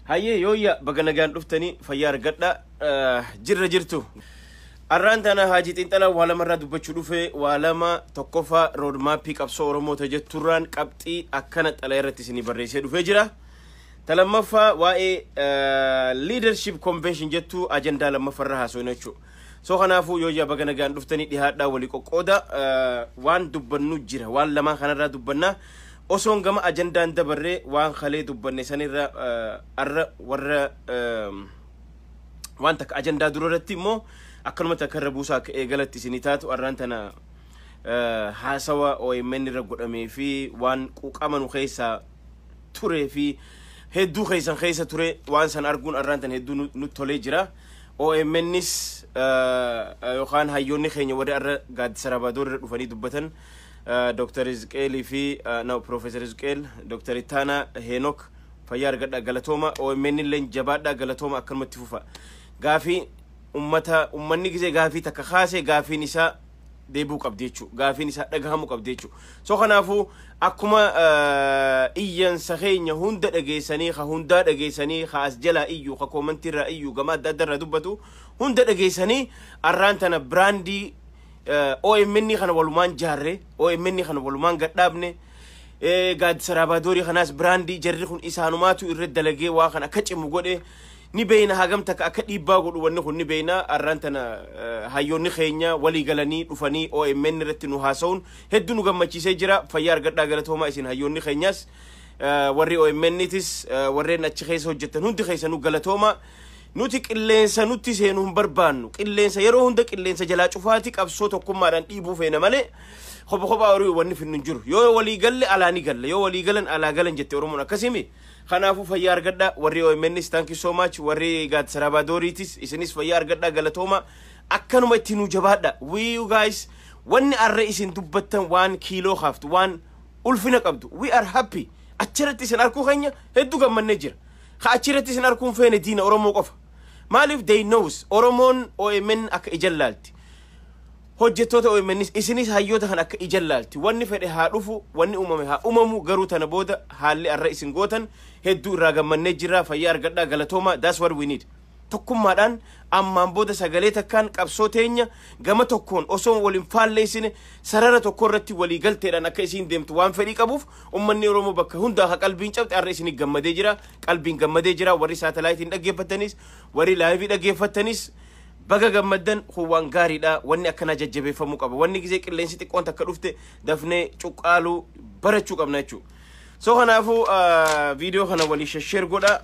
Hayyee, yooyya, baga nagaan dhuftanii, fayyaa argadha. Jirra jirtu. Arraan tana Haajii Xiinxalaa waa lamarraa dubbachuu dhufe. Waa lama: tokkoffaa, roadmapii qabsoo Oromoota jetturraan qabxii akkana xala irratti isinii barreessee dhufee jira. Ta lammaffaa, waa'ee leadership convention jettu ajandaa lammaffaarra haasofna jechuudha. So kanaafuu, yooyya, baga nagaan dhuftanii, dhihaadhaa, walii qoqqooda. Waan dubbannu jira, waan lamaan kanarraa dubbannaa. Osoon gama ajandaan dabarree, waan kalee dubbanne sanirra arra warra waan takka ajandaa dura irratti immoo akkanumatti akka irra buusaa akka eegalatti isinii taatu, arraan tana haasawa OMN irra godhamee fi waan quuqamanu keessaa turee fi hedduu keessan keessa ture, waan san arguun arraan tana hedduu nutti tolee jira. OMNs yookaan hayyoonni keenya warri arra gaaddisa Rabaadoor irra dhufanii dubbatan, Dr. Izqeelii fi no, Professor Izqeel, Dr. Ittaanaa Heenok, fayyaa argadha, galatooma. OMN illee jabaadha, galatooma, akkanumatti fufa. Gaafii ummata, ummanni gizee gaafii takka kaase, gaafiin isaa deebi'uu qabdi jechuudha. Gaafiin isaa dhagahamuu qabdi jechuudha. So kanaafuu akkuma iyyansa keenya hunda dhageessanii, ka hundaa dhageessanii, ka as jalaa iyyuu, ka commentii irraa iyyuu, gama adda adda irraa dubbatu hunda dhageessanii, arraan tana brandii OMN kana walumaan jaarre, OMN kana walumaan gadhaabne, gaaddisa Raabaadorii kanaas brandii jarri kun isaanumaatu irra dalagee waa kana akka cimu godhe ni beeyna. Hagam takka akka dhiibbaa godhu wanni kun ni beeyna. Arraan tana hayyoonni keenya walii galanii dhufanii OMN irratti nu haasa'uun hedduu nu gammachiisee jira. Fayyaa argadhaa, galatoomaa isin hayyoonni keenyas, warri OMN'tis, warreen achi keessa hojjetan hundi keessanuu galatooma. Nuti qilleensa nutti seenuu hin barbaannu. Qilleensa yeroo hunda qilleensa jalaa cufaati qabsoo tokkummaadhaan dhiibuu feena malee kopha kophaa horii wanni finnu hin jiru. Yoo walii galle alaa ni galle, yoo walii galan alaa galan jette Oromoon, akkasimi. Kanaafuu fayyaa argadhaa. Warri OMNs, thank you so much. Warri gaaddisa Raabaadooriitis, isinis fayyaa argadhaa, galatooma, akkanuma itti nu jabaadha. We, you guys, wanni arra isin dubbattan waan kiiloo kaaftu, waan ulfina qabdu. We are happy. Achirratti isin arkuu keenya hedduu gammannee jira. Ka achirratti isin arkuun feene diina Oromoo qofa. Maaliif? They knows Oromoon OMN akka ijaan laalti, hojjettoota OMNs, isinis hayyoota kan akka ijaan laalti. Wanni fedhe haa dhufu, wanni uumame haa uumamu, garuu tana booda haalli arra isin gootan hedduu irraa gammannee jirra. Fayyaa argadhaa, galatooma. That's what we need. Tokkummaadhaan ammaan booda sagalee takkaan qabsoo teenya gama tokkoon osoo waliin faalleessine sarara tokko irratti walii galteedhaan akka isiin deemtu waan fedhii qabuuf, ummanni Oromoo bakka hundaa haa qalbiin cabxe har'a isinii gammadee jira, qalbiin gammadee jira. Warri saatalaayitiin dhaggeeffattanis, warri liveii dhaggeeffattanis, baga gammaddan. Kun waan gaariidha. Wanni akkanaa jajjabeeffamuu qaba. Wanni gizee qilleensi xiqqoon takka dhufte dafnee cuqqaaluu barachuu qabna jechuudha. So kanaafuu viidiyoo kana walii share godha.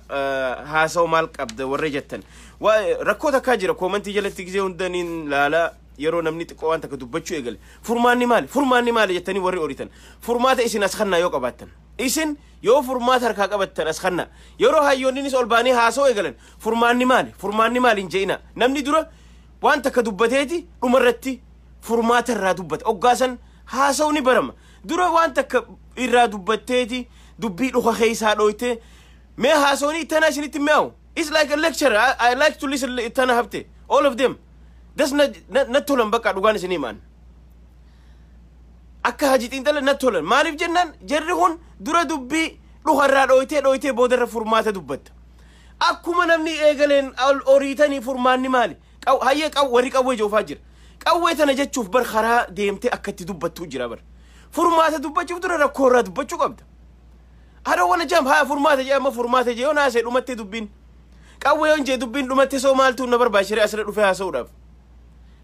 Haasawu maal qabda warra jettan, rakkoo takkaa jira. Commentii jalatti gizee hundaniin laala, yeroo namni xiqqoo waan takka dubbachuu eegale, "Furmaanni maali? Furmaanni maali?" jettanii warri oritan, furmaata isin as kannaa yoo qabaattan, isin yoo furmaata harkaa qabattan as kannaa. Yeroo hayyoonninis ol baanii haasa'uu eegalan, "Furmaanni maali? Furmaanni maali?" hin je'ina. Namni dura waan takka dubbateeti dhumarratti furmaata irraa dubbata. Oggaasan haasa'u ni barama. Dura waan takka irraa dubbatteeti dubbii dhuka keessaa dhoyte mee haasawni ittana isinitti mi'aawu. It's like a lecture. I like to listen ittana hafte, all of them. Das na tolan. Bakka dhugaan isinii maan akka Haji Xiinxala na tolan. Maaliif jennaan, jarri kun dura dubbii dhuka irraa dhoytee dhoytee boodarra furmaata dubbatta. Akkuma namni eegaleen oriitanii, "Furmaanni maali?" Hayyee, warri qawwee joofaa jira. Qawwee tana jechuuf bar karaa deemtee akka itti dubbattuu jira bar. Furmaata dubbachuuf dura rakkoo irraa dubbachuu qabda. I don't wanna jump. Haa, furmaata jee, amma furmaata jee yoo naasee dhumattee dubbiin. Qawwee yoon jee dubbiin dhumatte, soo maaltu na barbaachire asirra dhufee haasa'uudhaaf?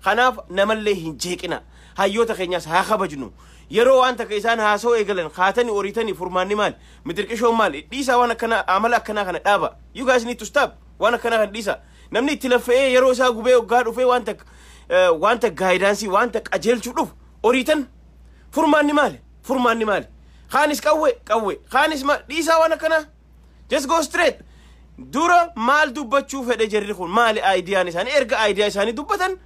Kanaaf namallee hin jeeqina. Hayyoota keenyaas haa kabajnu. Yeroo waan takka isaan haasa'uu eegalan kaatanii oriitanii, "Furmaanni maali? Mitirqishoon maali?" Dhiisaa, waan akkanaa, amala akkanaa kana dhaaba. You guys need to stop. Waan akkanaa kana dhiisa. Namni itti laffa'ee yeroo isaa gubee hoggaa dhufee waan takka wanta guidanceii, wanta qajeelchuu dhufu oriitan, "Furmaanni maali? Furmaanni maali?" Kaanis qawwee qawwee, kaanis maal. Dhiisaa waan akkanaa. Just go straight. Dura maal dubbachuu fedhe jarri kun? Maali ideaan isaanii? Erga idea isaanii dubbatan,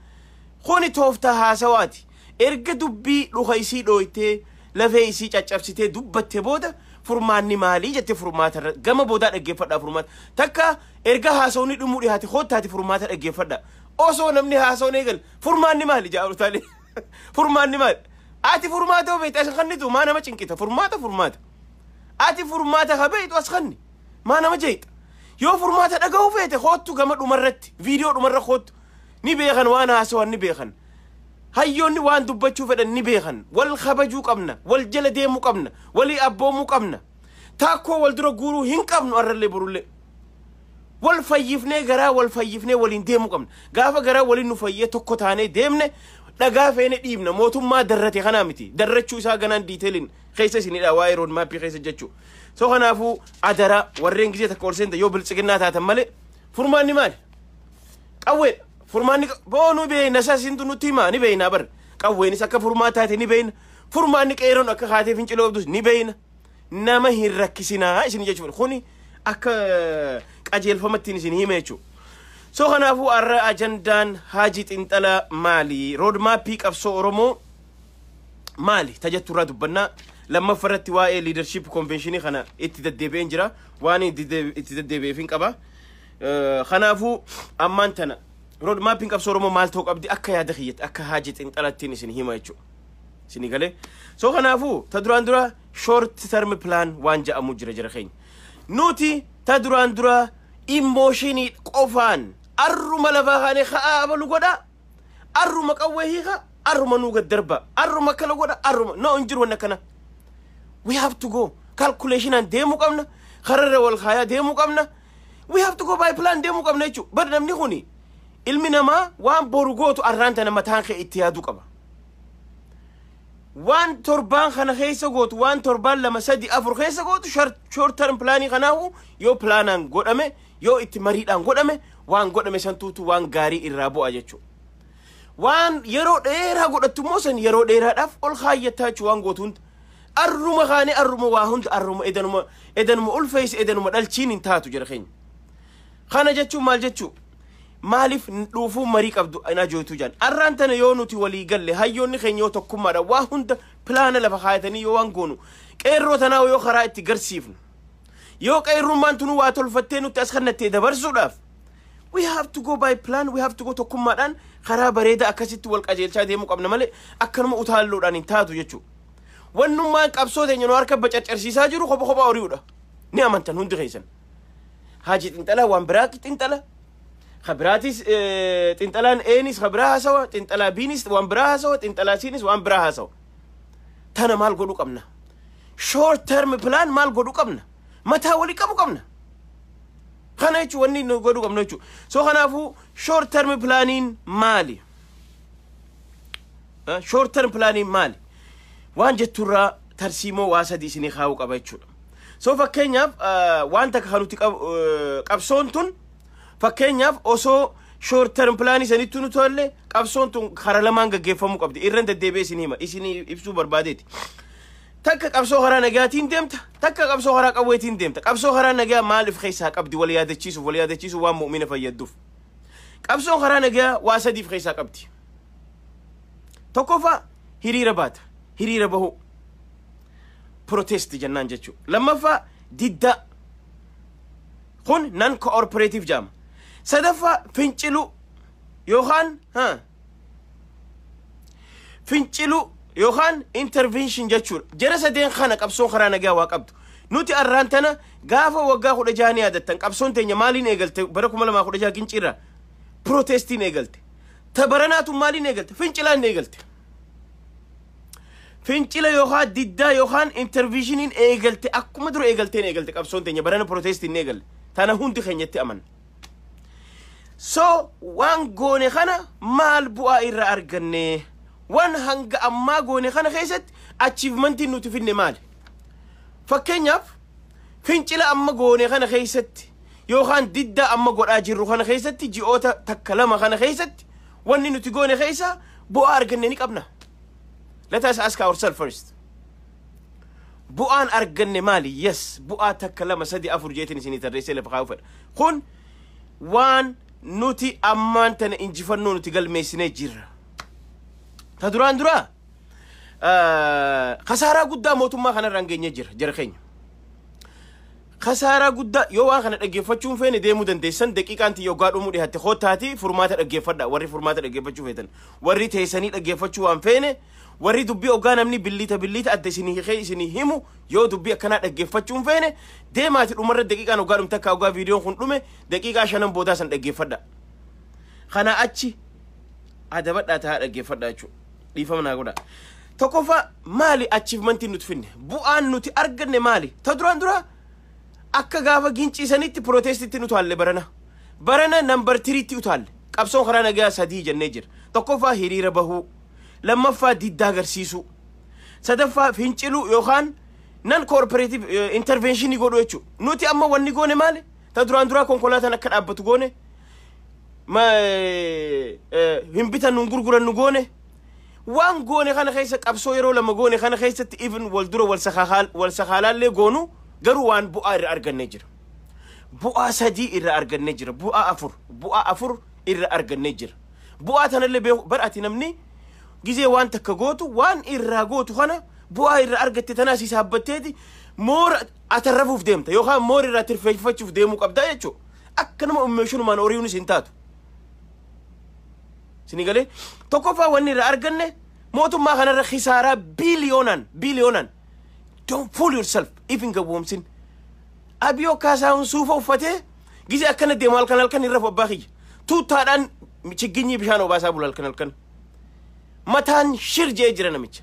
kuni tooftaa haasawaati. Erga dubbii dhuka isii dhooytee, lafee isii caccabsitee dubbatte booda, "Furmaanni maalii?" jette, furmaata irra gama boodaa dhaggeeffadhaa. Furmaata takka erga haasawni dhumuu dhiyaate koottaati furmaata dhaggeeffadha. Osoo namni haasawni eegal, "Furmaanni maali?" jaa, "Furmaanni maali?" Ati furmaata yoo beekte as kannitu maa nama cinqita? Furmaata, furmaata, ati furmaata ka beektu as kanni, maa nama jeeqa? Yoo furmaata dhaga'uu feete, koottu gama dhumarratti, viidiyoo dhumarra koottu. Ni beekan, waan haasawan ni beekan. Hayyoonni waan dubbachuu fedhan ni beekan. Wal kabajuu qabna, wal jala deemuu qabna, walii abboomuu qabna. Taakkoo wal dura guuruu hin qabnu arrallee borullee. Wal fayyifnee, garaa wal fayyifnee waliin deemuu qabna. Gaafa garaa waliin nu fayyee tokko taanee deemne, dhagaa feene dhiibna. Mootummaa darrate kanaa miti. Darrachuu isaa ganaan detailiin keessa isinidha, waa'ee road mapii keessa jechuu. So kanaafuu adara warreen gisee takka ol seenta yoo Biltsiginnaa taatan malee, furmaanni maali? Qawweedha. Furmaanni boonuu beeyna, isa isintu nutti himaa, ni beeyna bar. Qawweenis akka furmaata taate ni beeyna. Furmaanni qeeroon akka kaatee fincila oobdus ni beeyna. Nama hin rakkisinaa isin jechuudha. Kuni akka qajeelfamattiin isin hime jechuudha. So kanaafuu har'a ajandaan Haajii Xinxalaa maali? Road mapii qabsoo Oromoo maali? Tajatturraa dubbannaa. Lammaffaa irratti waa'ee leadership conventionii kana itti deddeebi'een jira. Waan itti deddeebi'eef hin qaba. Kanaafuu ammaan tana road mapiin qabsoo Oromoo maal ta'uu qabdi akka yaada kiyyatti, akka Haajii Xinxalattiin isin hima jechuudha. Isinii galee. So kanaafuu ta duraan dura short term plan waan jedhamu jira jira keenya. Nuti ta duraan dura emotionii qofaan arruma lafaa kaanee ka'aa, abalu godha. Arruma qawwee hiika. Arruma nuu gad darba. Arruma akkana godha. Arruma. No, hin jiru wanni akkana. We have to go. Calculationaan deemuu qabna. Kararra wal kaayaa deemuu qabna. We have to go by plan deemuu qabna jechuudha. Bar namni kuni, ilmi namaa waan boru gootu arraan tana mataan kee itti yaaduu qaba. Waan torbaan kana keessa gootu, waan torbaan 2, 3, 4 keessa gootu, short term planii kanaafu yoo planaan godhame, yoo itti mariidhaan godhame, waan godhame santuutu waan gaarii irraa bu'a jechuudha. Waan yeroo dheeraa godhattu immoo san yeroo dheeraadhaaf ol kaayyataa jechuudha waan gootu hunda. Arruma kaanee arruma waa hunda, arruma edanuma edanuma ulfeessi edanuma dhalchiin hin taatu jira keenya. Kana jechuun maal jechuu? Maaliif dhuufuu marii qabdu ina jooytuu jaan? Arraan tana yoo nuti walii galle, hayyoonni keenya yoo tokkummaadha waa hunda plana lafa kaayatanii yoo waan goonu, qeerroo tanaa yoo karaa itti garsiifnu, yoo qeerrummaan tunu waa tolfattee nutti as kannattee dabarsuudhaaf, we have to go by plan, we have to go tokkummaadhaan karaa bareedaa akkasitti wal qajeelchaa deemuu qabna malee akkanuma utaalloodhaan hin taatu jechuudha. Wannummaan qabsoo teenya nu harka bacaccarsiisaa jiru kopha kophaa horiidha. Ni amantan hundi keessan. Haji Xinxalaa waan biraa xinxala. Kabiraatis xinxalaan Eenis kabiraa haasawa, xinxalaa Biinis waan biraa haasawa, xinxalaa Siinis waan biraa haasawa. Tana maal godhuu qabna? Short term plan maal godhuu qabna? Mataa walii qabu qabna. Kana jechuun wanni nu godhuu qabnu jechuudha. So kanaafuu short term planiin maali? Short term planiin maali? Waan jetturraa tarsiimoo waa sadii isinii kaa'uu qaba jechuudha. So fakkeenyaaf waan takka kan nuti qabsoon tun, fakkeenyaaf osoo short term planii sanitti nu tolle, qabsoon tun karaa lamaan gaggeeffamuu qabdi. Irran deddeebi'ee isin hima, isinii ibsuu barbaadeeti. Takka qabsoo karaa nagaatiin deemta, takka qabsoo karaa qawweetiin deemta. Qabsoo karaa nagaa maaliif keessaa qabdi? Wal yaadachiisuuf, wal yaadachiisuuf waan mu'mina fayyadduuf. Qabsoon karaa nagaa waa sadiif keessaa qabdi. Tokkoffaa hiriira baata, hiriira bahuu. Protest jennaan jechuudha. Lammaffaa diddaa. Kun non cooperative jedhama. Sadaffaa finciluu yookaan finciluu yookaan intervention jechuudha. Jara sadeen kana qabsoon karaa nagaa waa qabdu. Nuti arraan tana gaafa waggaa 16 ni yaadattan, qabsoon teenya maaliin eegalte? Bara 2016 Ginciirraa protestiin eegalte. Ta baranaatu maaliin eegalte? Fincilaan eegalte. Fincila yookaan diddaa yookaan interventioniin eegalte. Akkuma dura eegalteen eegalte qabsoon teenya barana, protestiin eegalte. Tana hundi keenyatti amanna. So waan goone kana maal bu'aa irraa arganne? Waan hanga ammaa goone kana keessatti achievementiin nuti finne maali? Fakkeenyaaf fincila amma goone kana keessatti yookaan diddaa amma godhaa jirru kana keessatti, ji'oota takka lama kana keessatti wanni nuti goone keessa bu'aa arganne ni qabna. Let us ask ourselves first. Bu'aan arganne maali? Yes, bu'aa takka, lama, sadi, afur jeetiin isinii tarreessee lafa kaa'uu fedha. Kun waan nuti ammaan tana injifannoo nuti galmeessinee jirra. Ta duraan duraa kasaaraa guddaa mootummaa kanarraan geenyee jira jara keenya. Kasaaraa guddaa, yoo waan kana dhaggeeffachuun feene deemuu dandeessan, daqiiqaan tiyya yoggaa dhumuu dhiyaate koottaati furmaata dhaggeeffadha. Warri furmaata dhaggeeffachuu feetan, warri teessanii dhaggeeffachuu waan feene, Warri dubbii ogaa namni billiita billiita adda isinii hiikee isinii himu, yoo dubbii akkanaa dhaggeeffachuu hin feene, deemaati dhumarra daqiiqaan ogaa dhumte akka ogaa viidiyoon kun dhume daqiiqaa 5 boodaa san dhaggeeffadha. Kana achi adabadhaa tahaa dhaggeeffadha jechuudha. Dhiifama naa godha. Tokkoffaa, maali achievementiin nuti finne? Bu'aan nuti arganne maali? Ta duraan dura akka gaafa ginciisanitti protestitti nu utaalle barana. Barana number threetti utaalle. Qabsoon karaa nagaa sadii jennee jira. Tokkoffaa, hiriira bahuu. Lammaffaa, diddaa agarsiisuu. Sadaffaa, finciluu yookaan non cooperative interventionii godhuu jechuudha. Nuti amma wanni goone maali? Ta duraan duraa konkolaataan akka dhaabbatu goone. Hin bitan nun gurguran nu goone. Waan goone kana keessa, qabsoo yeroo lama goone kana keessatti, even wal dura wal sakaalaallee goonu, garuu waan bu'aa irra argannee jira. Bu'aa sadii irra argannee jira. Bu'aa afur. Bu'aa afur irra argannee jira. Bu'aa tanallee beeku bar. Ati namni gizee waan takka gootu, waan irraa gootu kana, bu'aa irra argatte tanaas hisaabbatteeti moora atarrafuuf deemta yookaan moora irraa tirfeeffachuuf deemuu qabdaa jechuudha. Akka nama ummeeshunumaan horiinis hin taatu. Sini galee? Tokkoffaa, wanni irraa arganne mootummaa kanarra kisaaraa biiliyoonaan biiliyoonaan. Don't fool yourself, if hin gawwoomsin. Abiyoo Kaasaahun suufa uffatee gizee akkana deemu halkan halkan irra abbaa kiyya. Tuuttaadhaan chigginyii bishaan obaasaa bula halkan halkan. Mataan shir jee jira namicha.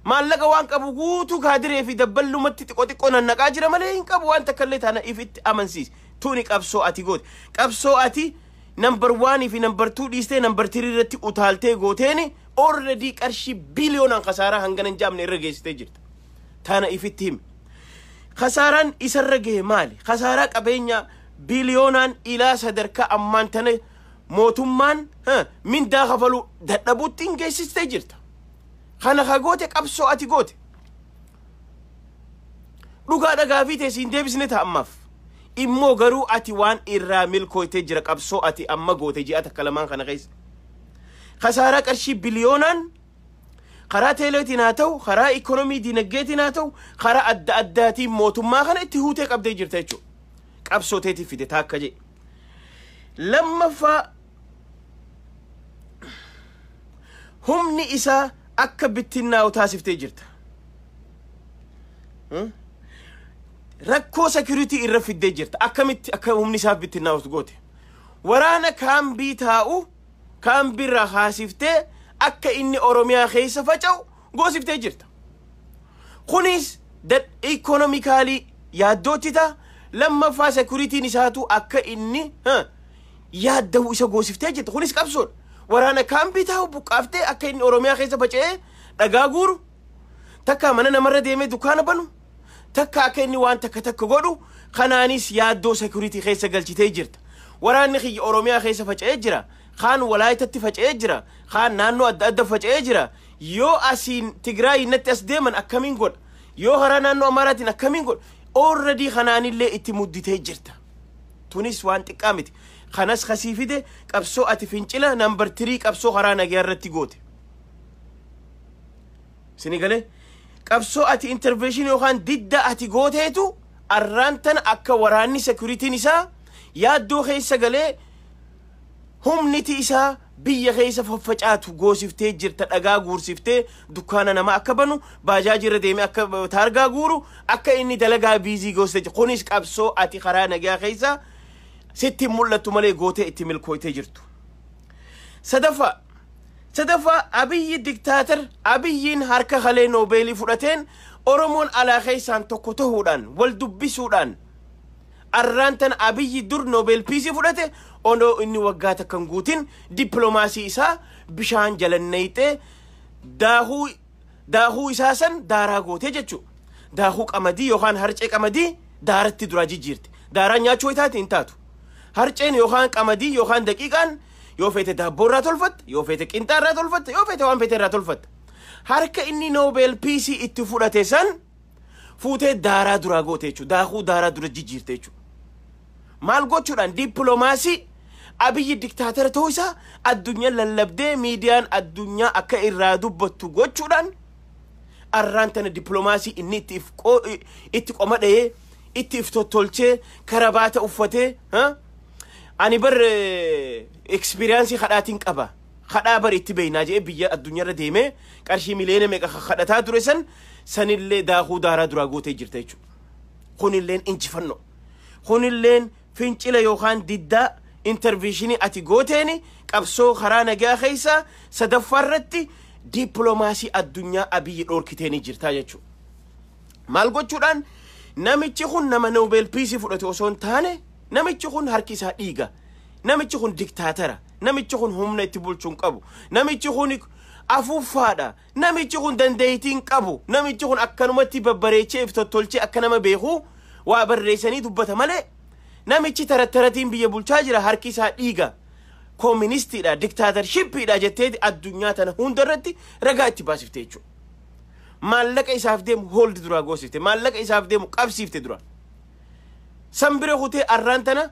Maallaqa waan qabu guutuu kaadiree fi dabballumatti xiqqoo xiqqoo nannaqaa jira malee hin qabu waan takka illee. Taana ifitti amansiis. Tuni qabsoo ati goote. Qabsoo ati number oneii fi number two dhiistee number three irratti utaaltee gooteeni already qarshii biliyoonaan kasaaraa hangana hin jaamne irra geessitee jirta. Taana ifitti himi. Kasaaraan isarra gahe maali? Kasaaraa qabeenya biliyoonaan ilaa sadarkaa ammaan tana mootummaan mindaa kafaluu dadhabuutti hin geessistee jirta. Kana ka goote qabsoo ati goote. Dhugaa dhagaa fi teessiin deebisne ta'a ammaaf. Immoo garuu ati waan irraa milkooytee jira qabsoo ati amma goote ji'a takka lamaan kana keessa. Kasaaraa qarshii biliyoonaan karaa teeleetiin haa ta'u, karaa ikoonomii dinagdeetiin haa ta'u, karaa adda addaatiin mootummaa kana itti huutee qabdee jirta jechuudha. Qabsoo teetiif fide taakka jee. Lammaffaa, humni isaa akka bittinnaa'u taasiftee jirta. Rakkoo security irra fiddee jirta. Akkamitti akka humni isaa bittinnaa'u goote? Waraana kaambii taa'u kaambiirraa haasiftee akka inni Oromiyaa keessa faca'u goosiftee jirta. Kunis economically yaaddootti ta'a. Lammaffaa, securityn isaatu akka inni yaadda'u isa goosiftee jirta. Kunis qabsoodha. Waraana kaambii taa'u buqqaaftee akka inni Oromiyaa keessa faca'ee dhagaa guuru, takka mana namarra deemee dukkaana banu, takka akka inni waan takka takka godhu, kanaanis yaaddoo security keessa galchitee jirta. Waraanni kiyya Oromiyaa keessa faca'ee jira. Kaan Walaayitatti faca'ee jira. Kaan naannoo adda adda faca'ee jira. Yoo asiin Tigraay natti as deeman akkamiin godha? Yoo karaa naannoo Amaaraatiin akkamiin godha? Already kanaanillee itti mudditee jirta. Tunis waan xiqqaa miti. Kanas kasii fide qabsoo ati fincila number three qabsoo karaa nagaa irratti goote. Sini galee? Qabsoo ati intervention yookaan didda ati gooteetu arraan tana akka waraanni securityn isaa yaaddoo keessa galee humniti isaa biyya keessa faffacaatu goosiftee jirta. Dhagaa guursiftee dukkaana nama akka banu, baajaajii irra deemee akka taargaa guuru, akka inni dalagaa busy goositee jirta. Kunis qabsoo ati karaa nagaa keessa sitti mul'attu malee gootee itti milkooytee jirtu. Sadaffaa, Abiyyi dictator Abiyyiin harka kalee noobeelii fudhateen Oromoon alaa keessaan tokko tahuudhaan wal dubbisuudhaan arraan tan Abiyyi dur Nobel Peaceii fudhate onoo inni waggaa takka hin guutin dippiloomaasii isaa bishaan jalannayxee daakuu isaa san daaraa gootee jechuudha. Daakuu qamadii yookaan harcee qamadii daaratti duraa jijjiirte. Daaraan nyaachuu taate hin taatu. Harceen yookaan qamadii yookaan daqiiqaan yoo feete daabboo irraa tolfatta, yoo feete qinxaa irraa tolfatta, yoo feete waan feete irraa tolfatta. Harka inni Nobel Peaceii itti fudhate san fuutee daaraa duraa goote jechuudha. Daakuu daaraa dura jijjiirte jechuudha. Maal gochuudhaan? Dippiloomaasii Abiyyi diktaatara ta'uu isaa addunyaa lallabdee miidiyaan addunyaa akka irraa dubbattu gochuudhaan arraan tana dippiloomaasii inni itti qoma dhahee, itti if tottolchee, karabaata uffatee, ani bar experienceii kadhaatiin qaba. Kadhaa bari itti beeynaa jedhee biyya addunyaarra deemee qarshii miliyoona meeqa kadhataa ture san sanillee daakuu daaraa duraa gootee jirta jechuudha. Kunilleen injifannoo. Kunilleen fincila yookaan diddaa intervention ati gooteeni qabsoo karaa nagaa keessaa sadaffaarratti dippiloomaasii addunyaa Abiyyi dhoorkiteeni jirta jechuudha. Maal gochuudhaan? Namichi kun nama Nobel Peace fudhate osoo hin taane, namichi kun harki isaa dhiiga. Namichi kun diktaatara. Namichi kun humna itti bulchuu hin qabu. Namichi kun afuuffaadha. Namichi kun dandeettii hin qabu. Namichi kun akkanumatti babbareechee if tottolchee akka nama beeku waa barreessanii dubbata malee, namichi tarattaratiin biyya bulchaa jira, harki isaa dhiiga. Kooministiidha, dictatorshippiidha jetteeti addunyaa tana hundarratti ragaa itti baasifte jechuudha. Maallaqa isaaf deemu hold duraa goosifte, maallaqa isaaf deemu qabsiifte dura. San bira kutee arraan tana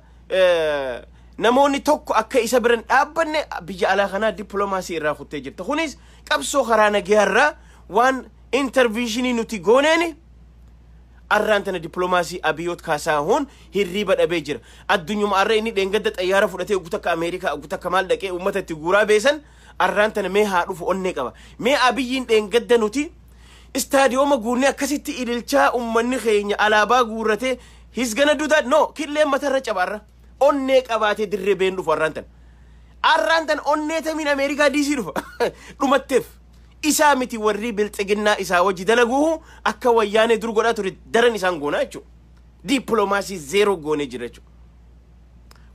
namoonni tokko akka isa biran dhaabbanne biyya alaa kanaa dippiloomaasii irraa kuttee jirta. Kunis qabsoo karaa nagayaarraa waan intervention nuti gooneeni arraan tana dippiloomaasii Abiyoot Kaasahuun hirriiba dhabee jira. Addunyuma arra inni dheengadda xayyaara fudhatee ugu takka Ameerikaa, ugu takka maal dhaqee uummata itti guuraa beesan, arraan tana mee haa dhufu, onnee qaba. Mee Abiyyiin dheengadda nuti istaadiyooma guunnee akkasitti ililchaa, uummanni keenya alaabaa guurratee, he's gonna do that? No, killeen matarra cabaarra. Onnee qabaatee dirree been dhufu arraan tana. Arraan tana onnee tamiin Ameerikaa diisii dhufa. Dhumatteef. Isaa miti, warri bilxiginnaa isaa wajji dalaguu akka Wayyaanee dur godhaa ture daran isaan goonaa jechuudha. Dippiloomaasii zero goonee jira jechuudha.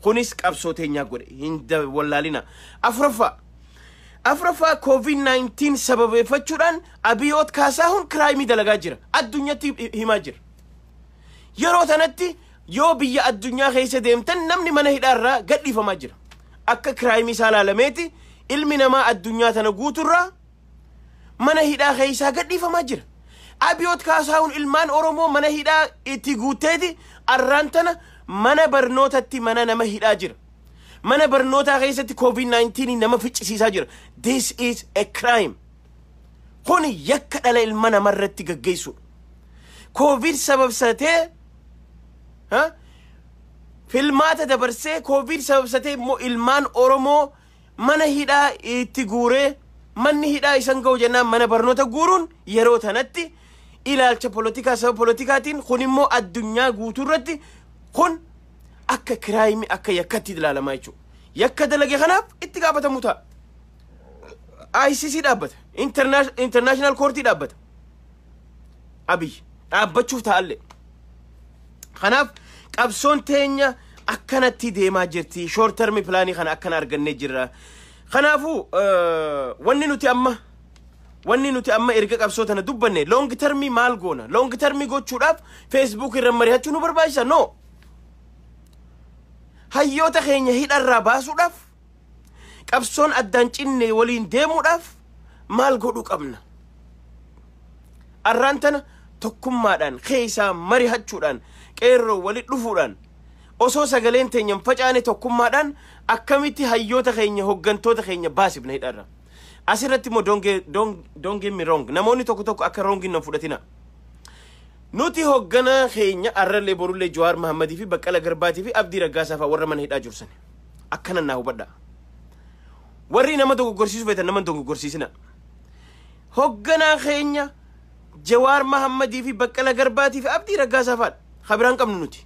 Kunis qabsoo teenyaa godhe hin wallaalina. Afuraffaa. Afuraffaa, COVID-19 sababeeffachuudhaan Abiyoot Kaasahuun crime dalagaa jira. Addunyatti himaa jira. Yeroo tanatti yoo biyya addunyaa keessa deemtan, namni mana hidhaarraa gadhiifamaa jira. Akka crime isaa ilaalameeti ilmi namaa addunyaa tana guuturraa mana hidhaa keessaa gadhiifamaa jira. Abiyoot Kaasahuun ilmaan Oromoo mana hidhaa itti guutteeti arraan tana mana barnootatti mana nama hidhaa jira. Mana barnootaa keessatti COVID-19 nama ficcisiisaa jira. This is a crime. Kun yakka dhala ilma namarratti gaggeessudha. Covid sababsatee filmaata dabarsee, Covid sababsatee immoo ilmaan Oromoo mana hidhaa itti guuree, manni hidhaa isan ga'u jennaan mana barnoota guuruun yeroo tanatti ilaalcha polotikaa, saba polotikaatiin, kun immoo addunyaa guutuu irratti kun akka crime, akka yakkatti ilaalamaa jechuudha. Yakka dalage kanaaf itti gaafatamu ta'a. ICC dhaabbata. International Court dhaabbata. Abiy dhaabbachuuf ta'allee. Kanaaf qabsoon teenya akkanatti deemaa jirti. Short term plan kana akkana argannee jirra. Kanaafuu wanni nuti amma erga qabsoo tana dubbanne, long term maal goona? Long term gochuudhaaf Facebook irra mari'achuu nu barbaachisa? No. Hayyoota keenya hidharraa baasuudhaaf, qabsoon addaan cinne waliin deemuudhaaf maal godhuu qabna? Arraan tana tokkummaadhaan keessaa mari'achuudhaan, qeerroo walit dhufuudhaan, osoo sagaleen teenya hin facaane, tokkummaadhaan akkamitti hayyoota keenya, hoggantoota keenya baasifna hidharra? Asirratti immoo don't get me wrong, namoonni tokko tokko akka wrong nan fudhatina. Nuti hogganaa keenya arrallee borullee Jawaar Mahammadii fi Baqqala Garbaatii fi Abdii Raggaasaa fa'aa warra mana hidhaa jirsan akkana naa hubadha. Warri nama dogoggorsiisuu feetan nama dogoggorsiisina. Hogganaa keenya Jawaar Mahammadii fi Baqqala Garbaatii fi Abdii Raggaasaa fa'aadha. Kabiraan qabnu nuti.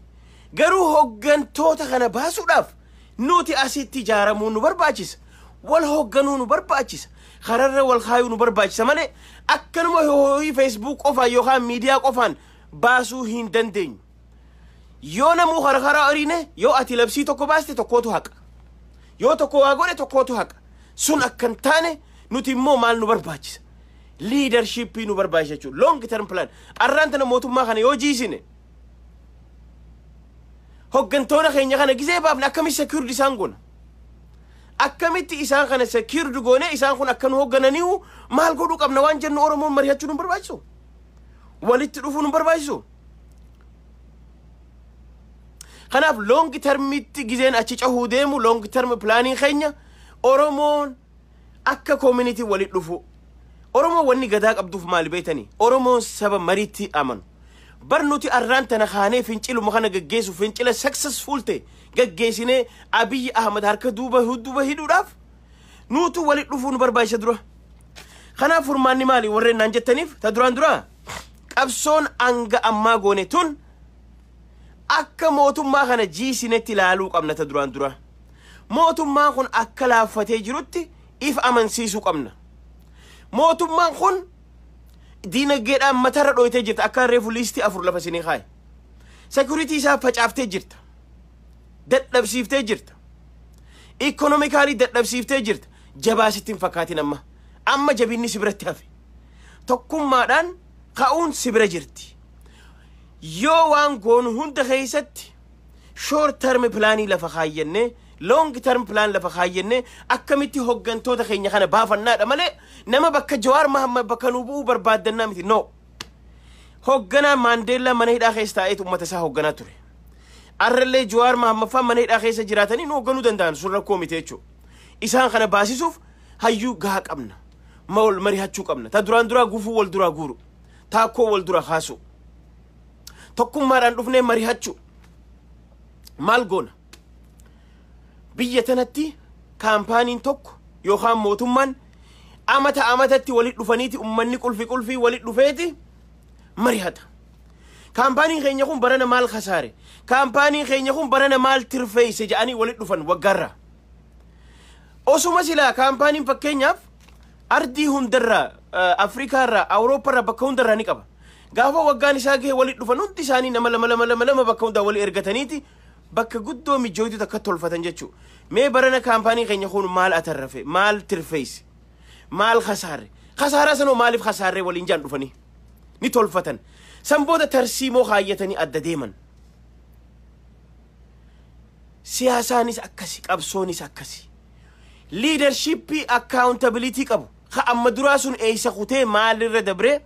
Garuu hoggantoota kana baasuudhaaf nuti asitti ijaaramuu nu barbaachisa. Wal hogganuu nu barbaachisa. Kararra wal kaayuu nu barbaachisa malee akkanuma hooyii Facebook qofaan yookaan miidiyaa qofaan baasuu hin dandeenyu. Yoo namuu karaa horiine, yoo ati labsii tokko baaste tokkootu haqa. Yoo tokko waa godhe tokkootu haqa. Sun akka hin taane nuti immoo maal nu barbaachisa? Leadership nu barbaachisa jechuudha. Long term plan. Arraan tana mootummaa kana yoo jiisine, hoggantoota keenya kana gizee baafne, akkamitti secured isaan goona? Akkamitti isaan kana secured goone, isaan kun akka nu hoggananiihu maal godhuu qabna waan jennu Oromoon mari'achuu nu barbaachisu? Walitti dhufuu nu barbaachisu? Kanaaf long termitti gizeen achi cahuu deemu, long term planiin keenya Oromoon akka community walitti dhufu. Oromoon wanni gadaa qabduuf maali beetanii? Oromoon saba mariitti amanu. Bar nuti arraan tana kaanee finciluma kana gaggeessu, fincila successful ta'e gaggeessinee Abiyyi Ahmad harka duuba duuba hidhuudhaaf Nuutu walit dhufuu nu barbaachisa dura. Kanaaf furmaanni maali warreen naan jettaniif, ta duraan dura qabsoon hanga ammaa goone tun akka mootummaa kana jiisinetti ilaaluu qabna ta duraan dura. Mootummaan kun akka laaffatee jirutti if amansiisuu qabna. Mootummaan kun diinagdeedhaan matarra dhoytee jirta, akka reefu liistii 4 lafa isinii kaaye. Security isaa facaaftee jirta. Dadhabsiiftee jirta. Economically dadhabsiiftee jirta. Jabaa sitti hin fakkaatin amma. Amma jabinni si biratti hafe. Tokkummaadhaan ka'uun si bira jirti. Yoo waan goonu hunda keessatti short term planii lafa kaayyannee, long term plan lafa kaayyannee, akkamitti hoggantoota keenya kana baafannaadha malee nama bakka Jawaar Mahammad bakka nuu bu'uu barbaaddannaa miti, no. Hogganaa Maandeellaa mana hidhaa keessa taa'eetu uummata isaa hogganaa ture. Arrallee Jawaar Mahammad fa'aa mana hidhaa keessa jiraatanii nu hogganuu danda'an, sun rakkoo miti jechuudha. Isaan kana baasisuuf hayyuu gahaa qabna. Wal marihachuu qabna. Ta duraan duraa gufuu wal duraa guuru. Taakkoo wal dura kaasu. Tokkummaadhaan dhufnee marihachuu. Maal goona? Biyya tanatti kaampaaniin tokko yookaan mootummaan amata amatatti walit dhufaniiti, ummanni qulfi qulfii walit dhufeeti marihata. Kaampaaniin keenya kun barana maal kasaare? Kaampaaniin keenya kun barana maal tirfeeyse jedhanii walit dhufan waggaarraa. Osuma silaa kaampaaniin fakkeenyaaf ardii hundarraa, Afrikaarraa, Awurooppaarraa, bakka hundarraa ni qaba. Gaafa waggaan isaa gahe walit dhufan, hundi isaanii nama lama lama lama lama bakka hundaa walii ergataniiti bakka guddoo mijooytu takka tolfatan jechuudha. Mee barana kaampaanii keenya kun maal atarrafe? Maal tirfeeyse? Maal kasaare? Kasaaraa sanoo maaliif kasaarree waliin jaan dhufanii? Ni tolfatan. San booda tarsiimoo kaayyatanii adda deeman. Siyaasaanis akkasi, qabsoonis akkasi. Leadershipii accountability qabu. Ka amma duraa sun eeysa kutee, maalirra dabree,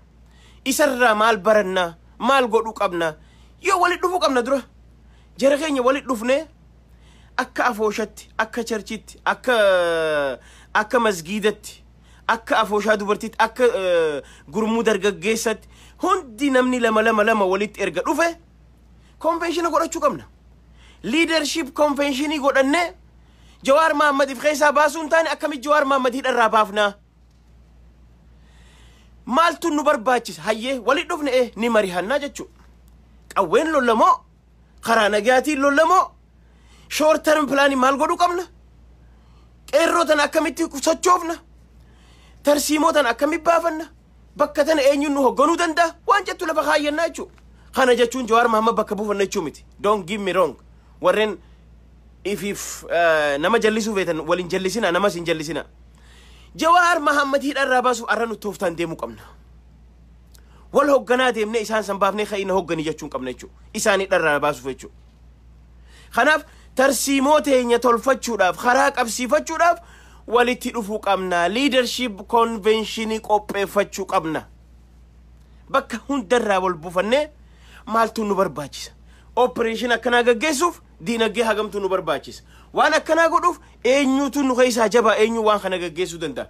isarraa maal barannaa, maal godhuu qabnaa, yoo walit dhufuu qabna dura. Jara keenya, walit dhufnee akka afooshatti, akka churchitti, akka masgiidatti, akka afooshaa dubartiitti, akka gurmuu dargaggeessatti, hundi namni lama lama lama walitti erga dhufe convention godhachuu qabna. Leadership conventionii godhannee Jawaar Mahaammadiif keessaa baasuu hin taane, akkamitti Jawaar Mahaammad hidharraa baafnaa? Maaltu nu barbaachisa? Hayyee, walit dhufne ni marihannaa jechuudha. Qawween lollamoo, karaa nagaatiin lollamoo, short term planii maal godhuu qabna? Qeerroo tana akkamitti sochoofna? Tarsiimoo tana akkamitti baafanna? Bakka tana eenyuun nu hoogganuu danda'a? Waan jettu lafa kaayyannaa jechuudha. Kana jechuun Jawaar Mahaammad bakka buufanna jechuu miti. Don't give me wrong. Warreen ifiif nama jallisuu feetan waliin jallisina, namas hin jallisina. Jawaar Mahammad hidharraa baasuuf arra nu tooftaan deemuu qabna. Wal hoogganaa deemnee isaan san baafnee ka'ina hoogganii jechuun qabna jechuudha. Isaan hidharraa baasuuf jechuudha. Kanaaf tarsiimoo teenya tolfachuudhaaf, karaa qabsiifachuudhaaf walitti dhufuu qabna. Leadership conventionii qopheeffachuu qabna. Bakka hundarraa wal buufannee maaltu nu barbaachisa? Operation akkanaa gaggeessuuf diinagdee hagamtu nu barbaachisa? Waan akkanaa godhuuf eenyutu nu keessaa jabaa, eenyu waan kana gaggeessuu danda'a?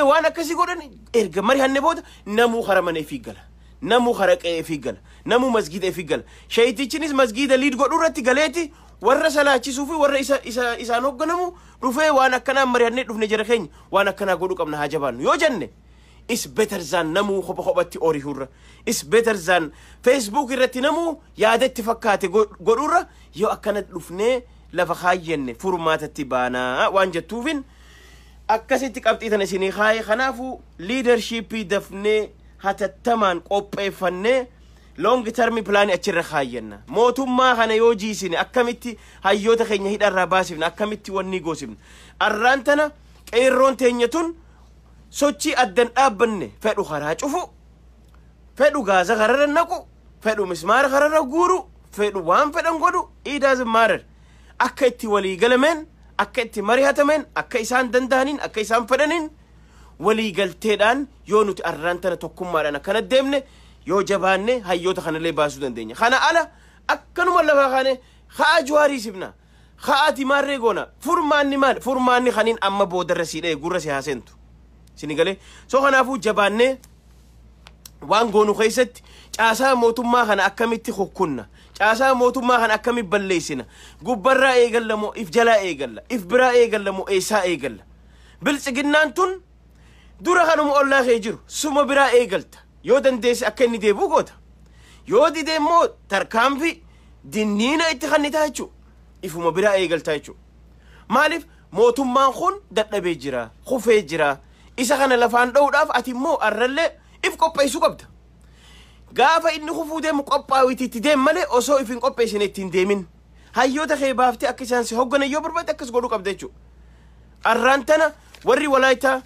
Waan akkasii godhan erga mari'anne booda namuu kara mana ifii gala. Namuu kara qe'ee ifii gala. Namuu masgiida ifii gala. Sheeyitichinis masgiida lead godhuu irratti galeeti warra salaachisuu fi warra isa isaan hoogganamu dhufee, waan akkanaa mari'annee dhufne, jara keenya, waan akkanaa godhuu qabna, haa jabaannu yoo jenne, is better than namuu kopha kophatti orihuurra, is better than Facebook irratti namuu yaadatti fakkaate godhuurra, yoo akkana dhufnee lafa kaayyenne furmaatatti baanaa waan jettuufin akkasitti qabxii tana isinii kaaye. Kanaafuu leadershipii dafnee hatattamaan qopheeffannee long term planii achirra kaayyanna. Mootummaa kana yoo jiisine akkamitti hayyoota keenya hidharraa baasifna? Akkamitti wanni goosifna? Arraan tana qeerroon teenya tun sochii addan dhaabbanne, fedhu karaa cufu, fedhu gaaza kararra naqu, fedhu mismaara kararra guuru, fedhu waan fedhan godhu, it doesn't matter. Akka itti walii galameen, akka itti mari'atameen, akka isaan danda'aniin, akka isaan fedhaniin walii galteedhaan yoo nuti arraan tana tokkummaadhaan akkana deemne, yoo jabaanne, hayyoota kanallee baasuu dandeenya. Kana ala akkanuma lafaa kaane ka'a Jawaarii sibna, ka'aati maarree goona. Furmaanni maal? Furmaanni kaniin amma boodarra sii dha'e gurra si haaseentu. Sini galee? So kanaafuu jabaannee waan goonu keessatti caasaa mootummaa kana akkamitti hukkunna? Caasaa mootummaa kana akkamitti balleessina? Gubbarraa eegalla moo if jalaa eegalla? If biraa eegalla moo eessaa eegalla? Biltsiginnaan tun dura kanuma ollaa kee jiru suma biraa eegalta. Yoo dandeesse akka inni deebi'u goota. Yoo dide immoo tarkaanfii dinniina itti kannitaa jechuudha. Ifuma biraa eegaltaa jechuudha. Maaliif mootummaan kun dadhabee jira, kufee jira. Isa kana lafaan dha'uudhaaf ati immoo arrallee if qopheessuu qabda. Gaafa inni kufuu deemu qophaa'uuti itti deem malee osoo if hin qopheessine ittiin deemin. Hayyoota kee baaftee akka isaan si hogganan yoo barbaade akkas godhuu qabda jechuudha. Arraan tana warri Walaayitaa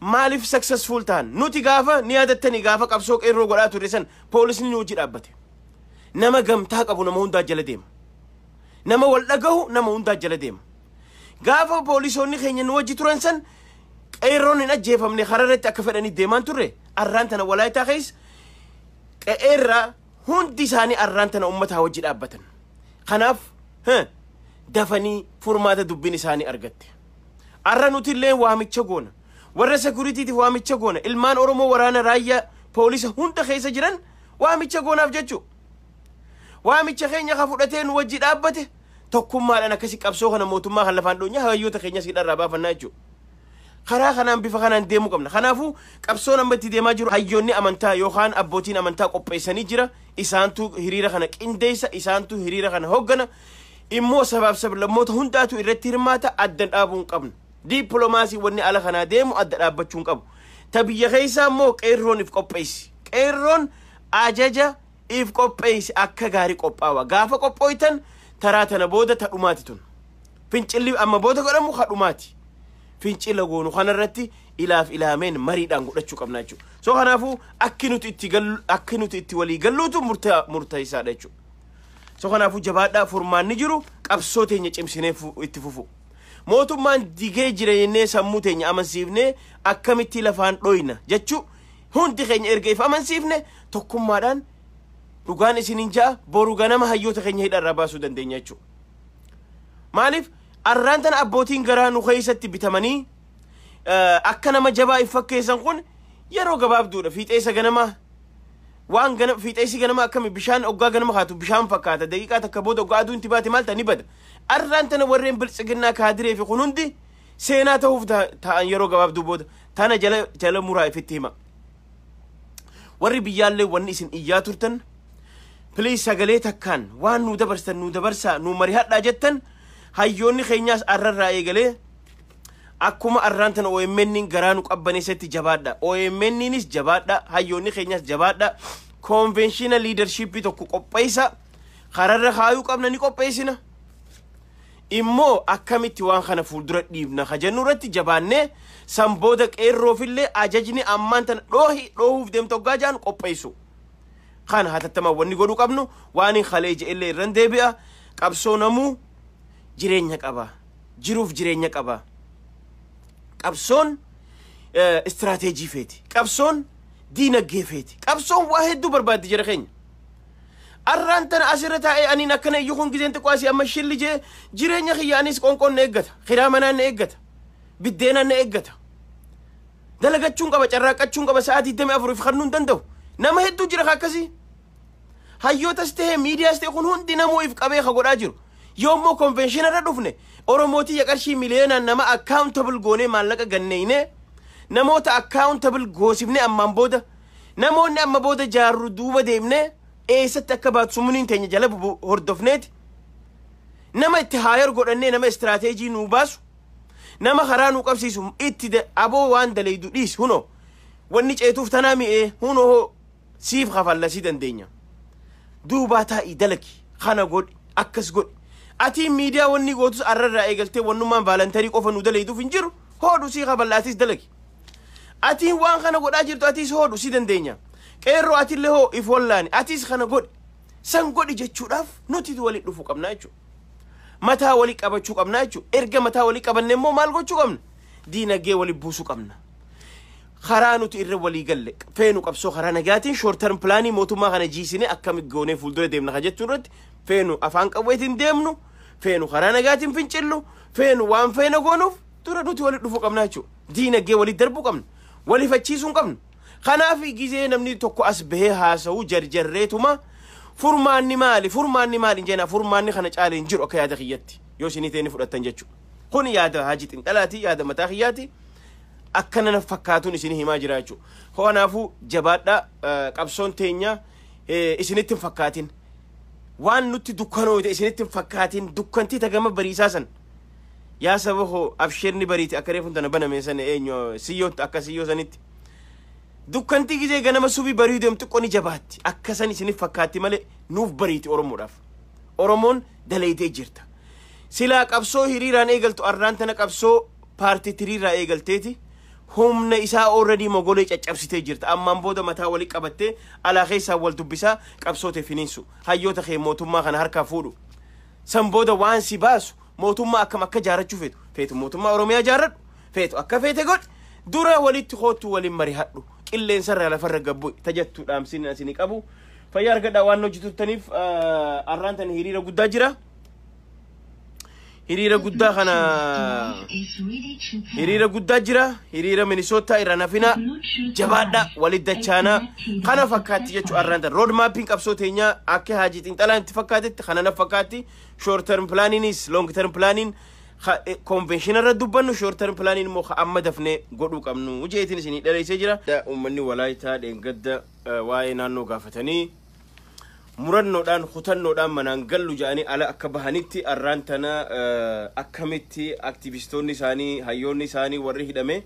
maaliif successful ta'an? Nuti gaafa ni yaadattanii, gaafa qabsoo qeerroo godhaa turre san poolisni nu hojii dhaabbate. Nama gamtaa qabu nama hundaa jala deema. Nama wal dhagahu nama hundaa jala deema. Gaafa poolisoonni keenya nu wajji turan san qeerroon hin ajjeefamne, karaa irratti akka fedhanii deemaan turre. Arraan tana Walaayitaa keessa qe'eerraa hundi isaanii arraan tana uummataa wajji dhaabbatan. Kanaaf dafanii furmaata dubbiin isaanii argatte. Arra nuti illee waamicha goona. Warra securitytiif waamicha goona. Ilmaan Oromoo waraana, raayyaa, poolisa hunda keessa jiran waamicha goonaaf jechuudha. Waamicha keenya ka fudhatee nu wajji dhaabbate tokkummaadhaan akkasi qabsoo kana mootummaa kan lafaan dhoonyaa hayyoota keenya siidharraa baafannaa jechuudha. Karaa kanaan bifa kanaan deemuu qabna. Kanaafuu qabsoon amma itti deemaa jiru hayyoonni amantaa yookaan abbootiin amantaa qopheessanii jira. Isaantu hiriira kana qindeessa, isaantu hiriira kana hoggana. Immoo sabaaf sablammoota hundaatu irratti hirmaata, adda dhaabuu hin qabnu. Dippiloomaasii wanni ala kanaa deemu adda dhaabbachuu hin qabu. Ta biyya keessaa immoo qeerroon if qopheessi. Qeerroon ajaja if qopheessi, akka gaarii qophaawa. Gaafa qophooytan taraa tana booda ta dhumaati tun. Fincilli amma booda godhamu ka dhumaati. Fincila goonu kanarratti ilaaf ilaameen mariidhaan godhachuu qabna jechuudha. So kanaafuu akki nuti itti walii galluutu murteessaadha jechuudha. So kanaafuu jabaadhaa, furmaanni jiru qabsoo teenya cimsinee itti fufu. Mootummaan digee jira jennee sammuu teenya amansiifnee akkamitti lafaan dhoyna jechuu hundi keenya erga if amansiifne, tokkummaadhaan, dhugaan isiniin ja'a, boru ganama hayyoota keenya hidharraa baasuu dandeenya jechuudha. Maaliif arraan tana abbootiin garaa nu keessatti bitamanii akka nama jabaa if fakkeessan kun yeroo gabaabduudha. Fiixeessa ganamaa waan gana fiixeessi ganama akkami bishaan oggaa ganama kaatu bishaan fakkaata, daqiiqaa takka booda oggaa aduun itti baate maal ta'a? Ni bada. Arraan tana warreen biltsiginnaa kaadiree fi kun hundi seenaa ta'uuf ta'an yeroo gabaabduu booda. Tana jala jala muraa ifitti hima. Warri biyyaallee wanni isin iyyaa turtan, please sagalee takkaan waan nuu dabarsan nuu dabarsaa, nuu marihadhaa jettan, hayyoonni keenyaas arrarraa eegalee akkuma arraan tana OMN garaa nu qabbaneessatti jabaadha. OMNnis jabaadha. Hayyoonni keenyaas jabaadha. Convention leadershipii tokko qopheessa. Kararra kaayuu qabna, ni qopheessina. Immoo akkamitti waan kana fuuldura dhiibna ka jennu irratti jabaannee, san booda qeerroofillee ajajni ammaan tana dhoohi dhoohuuf deemtu hoggaa jaan qopheessu. Kana hatattamaan wanni godhuu qabnu waan hin kalee je'ellee irran deebi'a. Qabsoo namuu jireenya qaba. Jiruuf jireenya qaba. Qabsoon istiraateejii feeti. Qabsoon diinagdee feeti. Qabsoon waa hedduu barbaaddi jira keenya. Arraan tana asirra taa'ee aniin akkana iyyuu kun gizeen xiqqoo asii amma shilli jee, jireenya kiyya anis qoonqoon na eeggata. Kiraa manaan na eeggata. Biddeenaan na eeggata. Dalagachuun qaba, carraaqqachuun qaba, sa'aatii 24 if kannuu hin danda'u. Nama hedduu jira ka akkasii. Hayyootas ta'e, miidiyaas ta'e, kun hundi namuu if qabee ka godhaa jiru. Yoo immoo convention irra dhufne, Oromootii qarshii miliyoonaan nama accountable goonee, maallaqa ganneeyne, namoota accountable goosifne, ammaan booda namoonni amma booda jaarru duuba deemne eessatti akka baatu summuniin teenya jala hordofneeti nama itti hire godhannee, nama istiraateejii nuu baasu, nama karaa nuu qabsiisu itti aboo waan dalaydu dhiis, huno wanni ceetuuf tanaa mi'ee, hunoo siif kafallasii dandeenya, duubaa taa'ii dalagi, kana godhi, akkas godhi. Atiin miidiyaa wanni gootus arrarraa eegaltee wannummaan voluntary qofa nu dalayduuf hin jiru, hoodhu, sii kafallaatis dalagi. Atiin waan kana godhaa jirtu atis hoodhu, si dandeenya. Qeerroo atillee hoo if wallaani, atis kana godhi, san godhi jechuudhaaf nuti walitti dhufuu qabna jechuudha. Mataa walii qabachuu qabna jechuudha. Erga mataa walii qabanne immoo maal gochuu qabna? Diinagdee walii buusuu qabna. Karaa nuti irra walii galle feenu qabsoo karaa nagaatiin short term planii mootummaa kana jiisine akkami goonee fuuldura deemna ka jechuu irratti, feenu afaan qawweetiin deemnu, feenu karaa nagaatiin fincillu, feenu waan feena goonuuf dura nuti walitti dhufuu qabna jechuudha. Diinagdee walitti darbuu qabna. Walifachiisuu hin qabnu. Kanaaf gizee namni tokko as bahee haasa'u jarjarreetuma furmaanni maali, furmaanni maali hin jenna. Furmaanni kana caalee hin jiru akka yaada kiyyatti, yoo isinii ta'e ni fudhattan jechuudha. Kun yaada Haji Xinxalaati, yaada mataa kiyyaati. Akkana na fakkaatuun isin himaa jira jechuudha. Kanaafuu jabaadhaa, qabsoon teenya isinitti hin fakkaatin. Waan nutti dukkanoote isinitti hin fakkaatin, dukkantii tagama bariisaa san. Yaa saba koo, absheerni bariiti akka reefuun tana baname sana eenyu siyyootti akka siyyoo sanitti. Dukkantii gizee ganama subii barii deemtu xiqqoo ni jabaatti. Akka san isinif fakkaatti malee nuuf bariiti Oromoodhaaf. Oromoon daleeytee jirta. Silaa qabsoo hiriiraan eegaltu arraan tana qabsoo paartii tiriirraa eegalteeti. Humna isaa already mogolee caccabsitee jirta. Ammaan booda mataa walii qabattee alaa keessaa wal dubbisaa qabsoo ta'e finiinsu. Hayyoota kee mootummaa kana harkaa fuudhu. San booda waan si baasu mootummaa akkam akka jaarachuu feetu. Feetu mootummaa Oromiyaa jaarradhu. Feetu akka feete godhi. Dura walitti koottu, waliin marihadhu. Qilleensarraa lafarra gabbu tajattuu dhaamsin asinii qabu. Fayyaa argadhaa waan hojjetuttaniif. Arraan tana hiriira guddaa jira. Hiriira guddaa kana, hiriira guddaa jira. Hiriira Minisootaa irra nafina, jabaadha, walit dachaanaa kana fakkaatti jechuu. Arraan tana road mapping qabsoo teenyaa akka Haajii Xinxalaan itti fakkaatetti kana na fakkaatti. Short term planiinis, long term planiin convention irra dubbannu, short term planiin immoo amma dafnee godhuu qabnu jeetiin isinii dhaleessee jira. Uummanni Walaayitaa dheengadda waa'ee naannoo gaafatanii murannoodhaan, kutannoodhaan manaan gallu jedhanii ala akka bahanitti, arraan tana akkamitti aktivistoonni isaanii, hayyoonni isaanii warri hidhame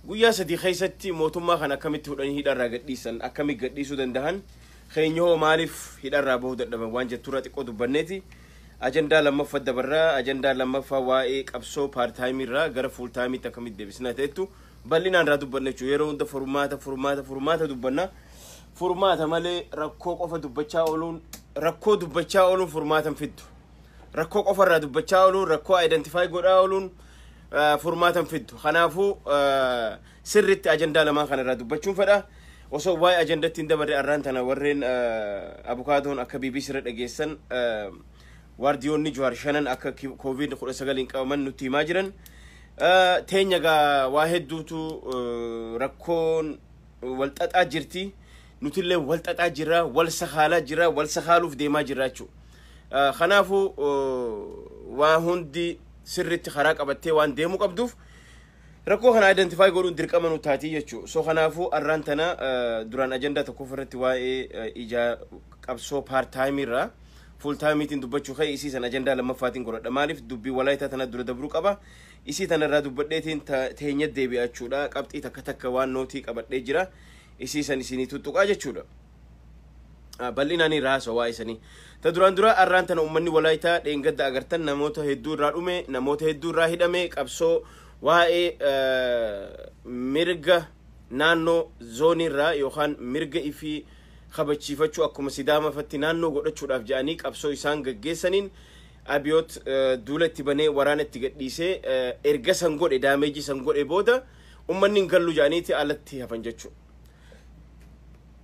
guyyaa 3 keessatti mootummaa kana akkamitti fudhanii hidharraa gadhiisan, akkamitti gadhiisuu danda'an, keenya hoo maaliif hidharraa bahuu dadhaban waan jetturraa xiqqoo dubbanneeti. Ajandaa lammaffaa dabarraa. Ajandaa lammaffaa waa'ee qabsoo part timeirraa gara full timeitti akkamitti deebisnaa ta'ettu bal'inaan irraa dubbanne jechuudha. Yeroo hunda furmaata, furmaata, furmaata dubbanna. Furmaata malee rakkoo qofa dubbachaa ooluun, rakkoo dubbachaa ooluun furmaata hin fiddu. Rakkoo qofa irraa dubbachaa ooluun, rakkoo identify godhaa ooluun furmaata hin fiddu. Kanaafuu sirritti ajandaa lamaan kana irraa dubbachuun fedha. Osoo waa'ee ajandatti hin dabarre, arraan tana warreen abukaadoon akka BBC irra dhageessan waardiyoonni Jawaar shanan akka COVID 19 qabaman nutti himaa jiran. Teenya gaa waa hedduutu rakkoon wal xaxaa jirti. Nutillee wal xaxaa jirra, wal sakaalaa jirra, wal sakaaluuf deemaa jirra jechuudha. Kanaafuu waa hundi sirritti karaa qabattee waan deemuu qabduuf rakkoo kana identify godhuun dirqama nu taatii jechuudha. So kanaafuu arraan tana duraan ajandaa tokko irratti waa'ee ijaa qabsoo part timeirraa full timeiitiin dubbachuu ka'e, isii san ajandaa lammaffaatiin godhadha. Maaliif? Dubbii Walaayitaa tana dura dabruu qaba. Isii tana irraa dubbadheetiin teenya deebi'a jechuudha. Qabxii takka takka waan nootii qabadhee jira. Isii san isinii tuttuqaa jechuudha. Bal'inaan irraa haasawaa waa'ee sanii. Ta duraan dura arraan tana uummanni Walaayitaa dheengadda agartan namoota hedduu irraa dhume, namoota hedduu irraa hidhame, qabsoo waa'ee mirga naannoo zoonii irraa yookaan mirga ifii kabachiifachuu akkuma Sidaama fatti naannoo godhachuudhaaf jedhanii qabsoo isaan gaggeessaniin Abiyoot duula itti banee waraana itti gadhiisee erga san godhe, damage san godhe booda ummanni hin gallu jedhaniiti alatti hafan jechuudha.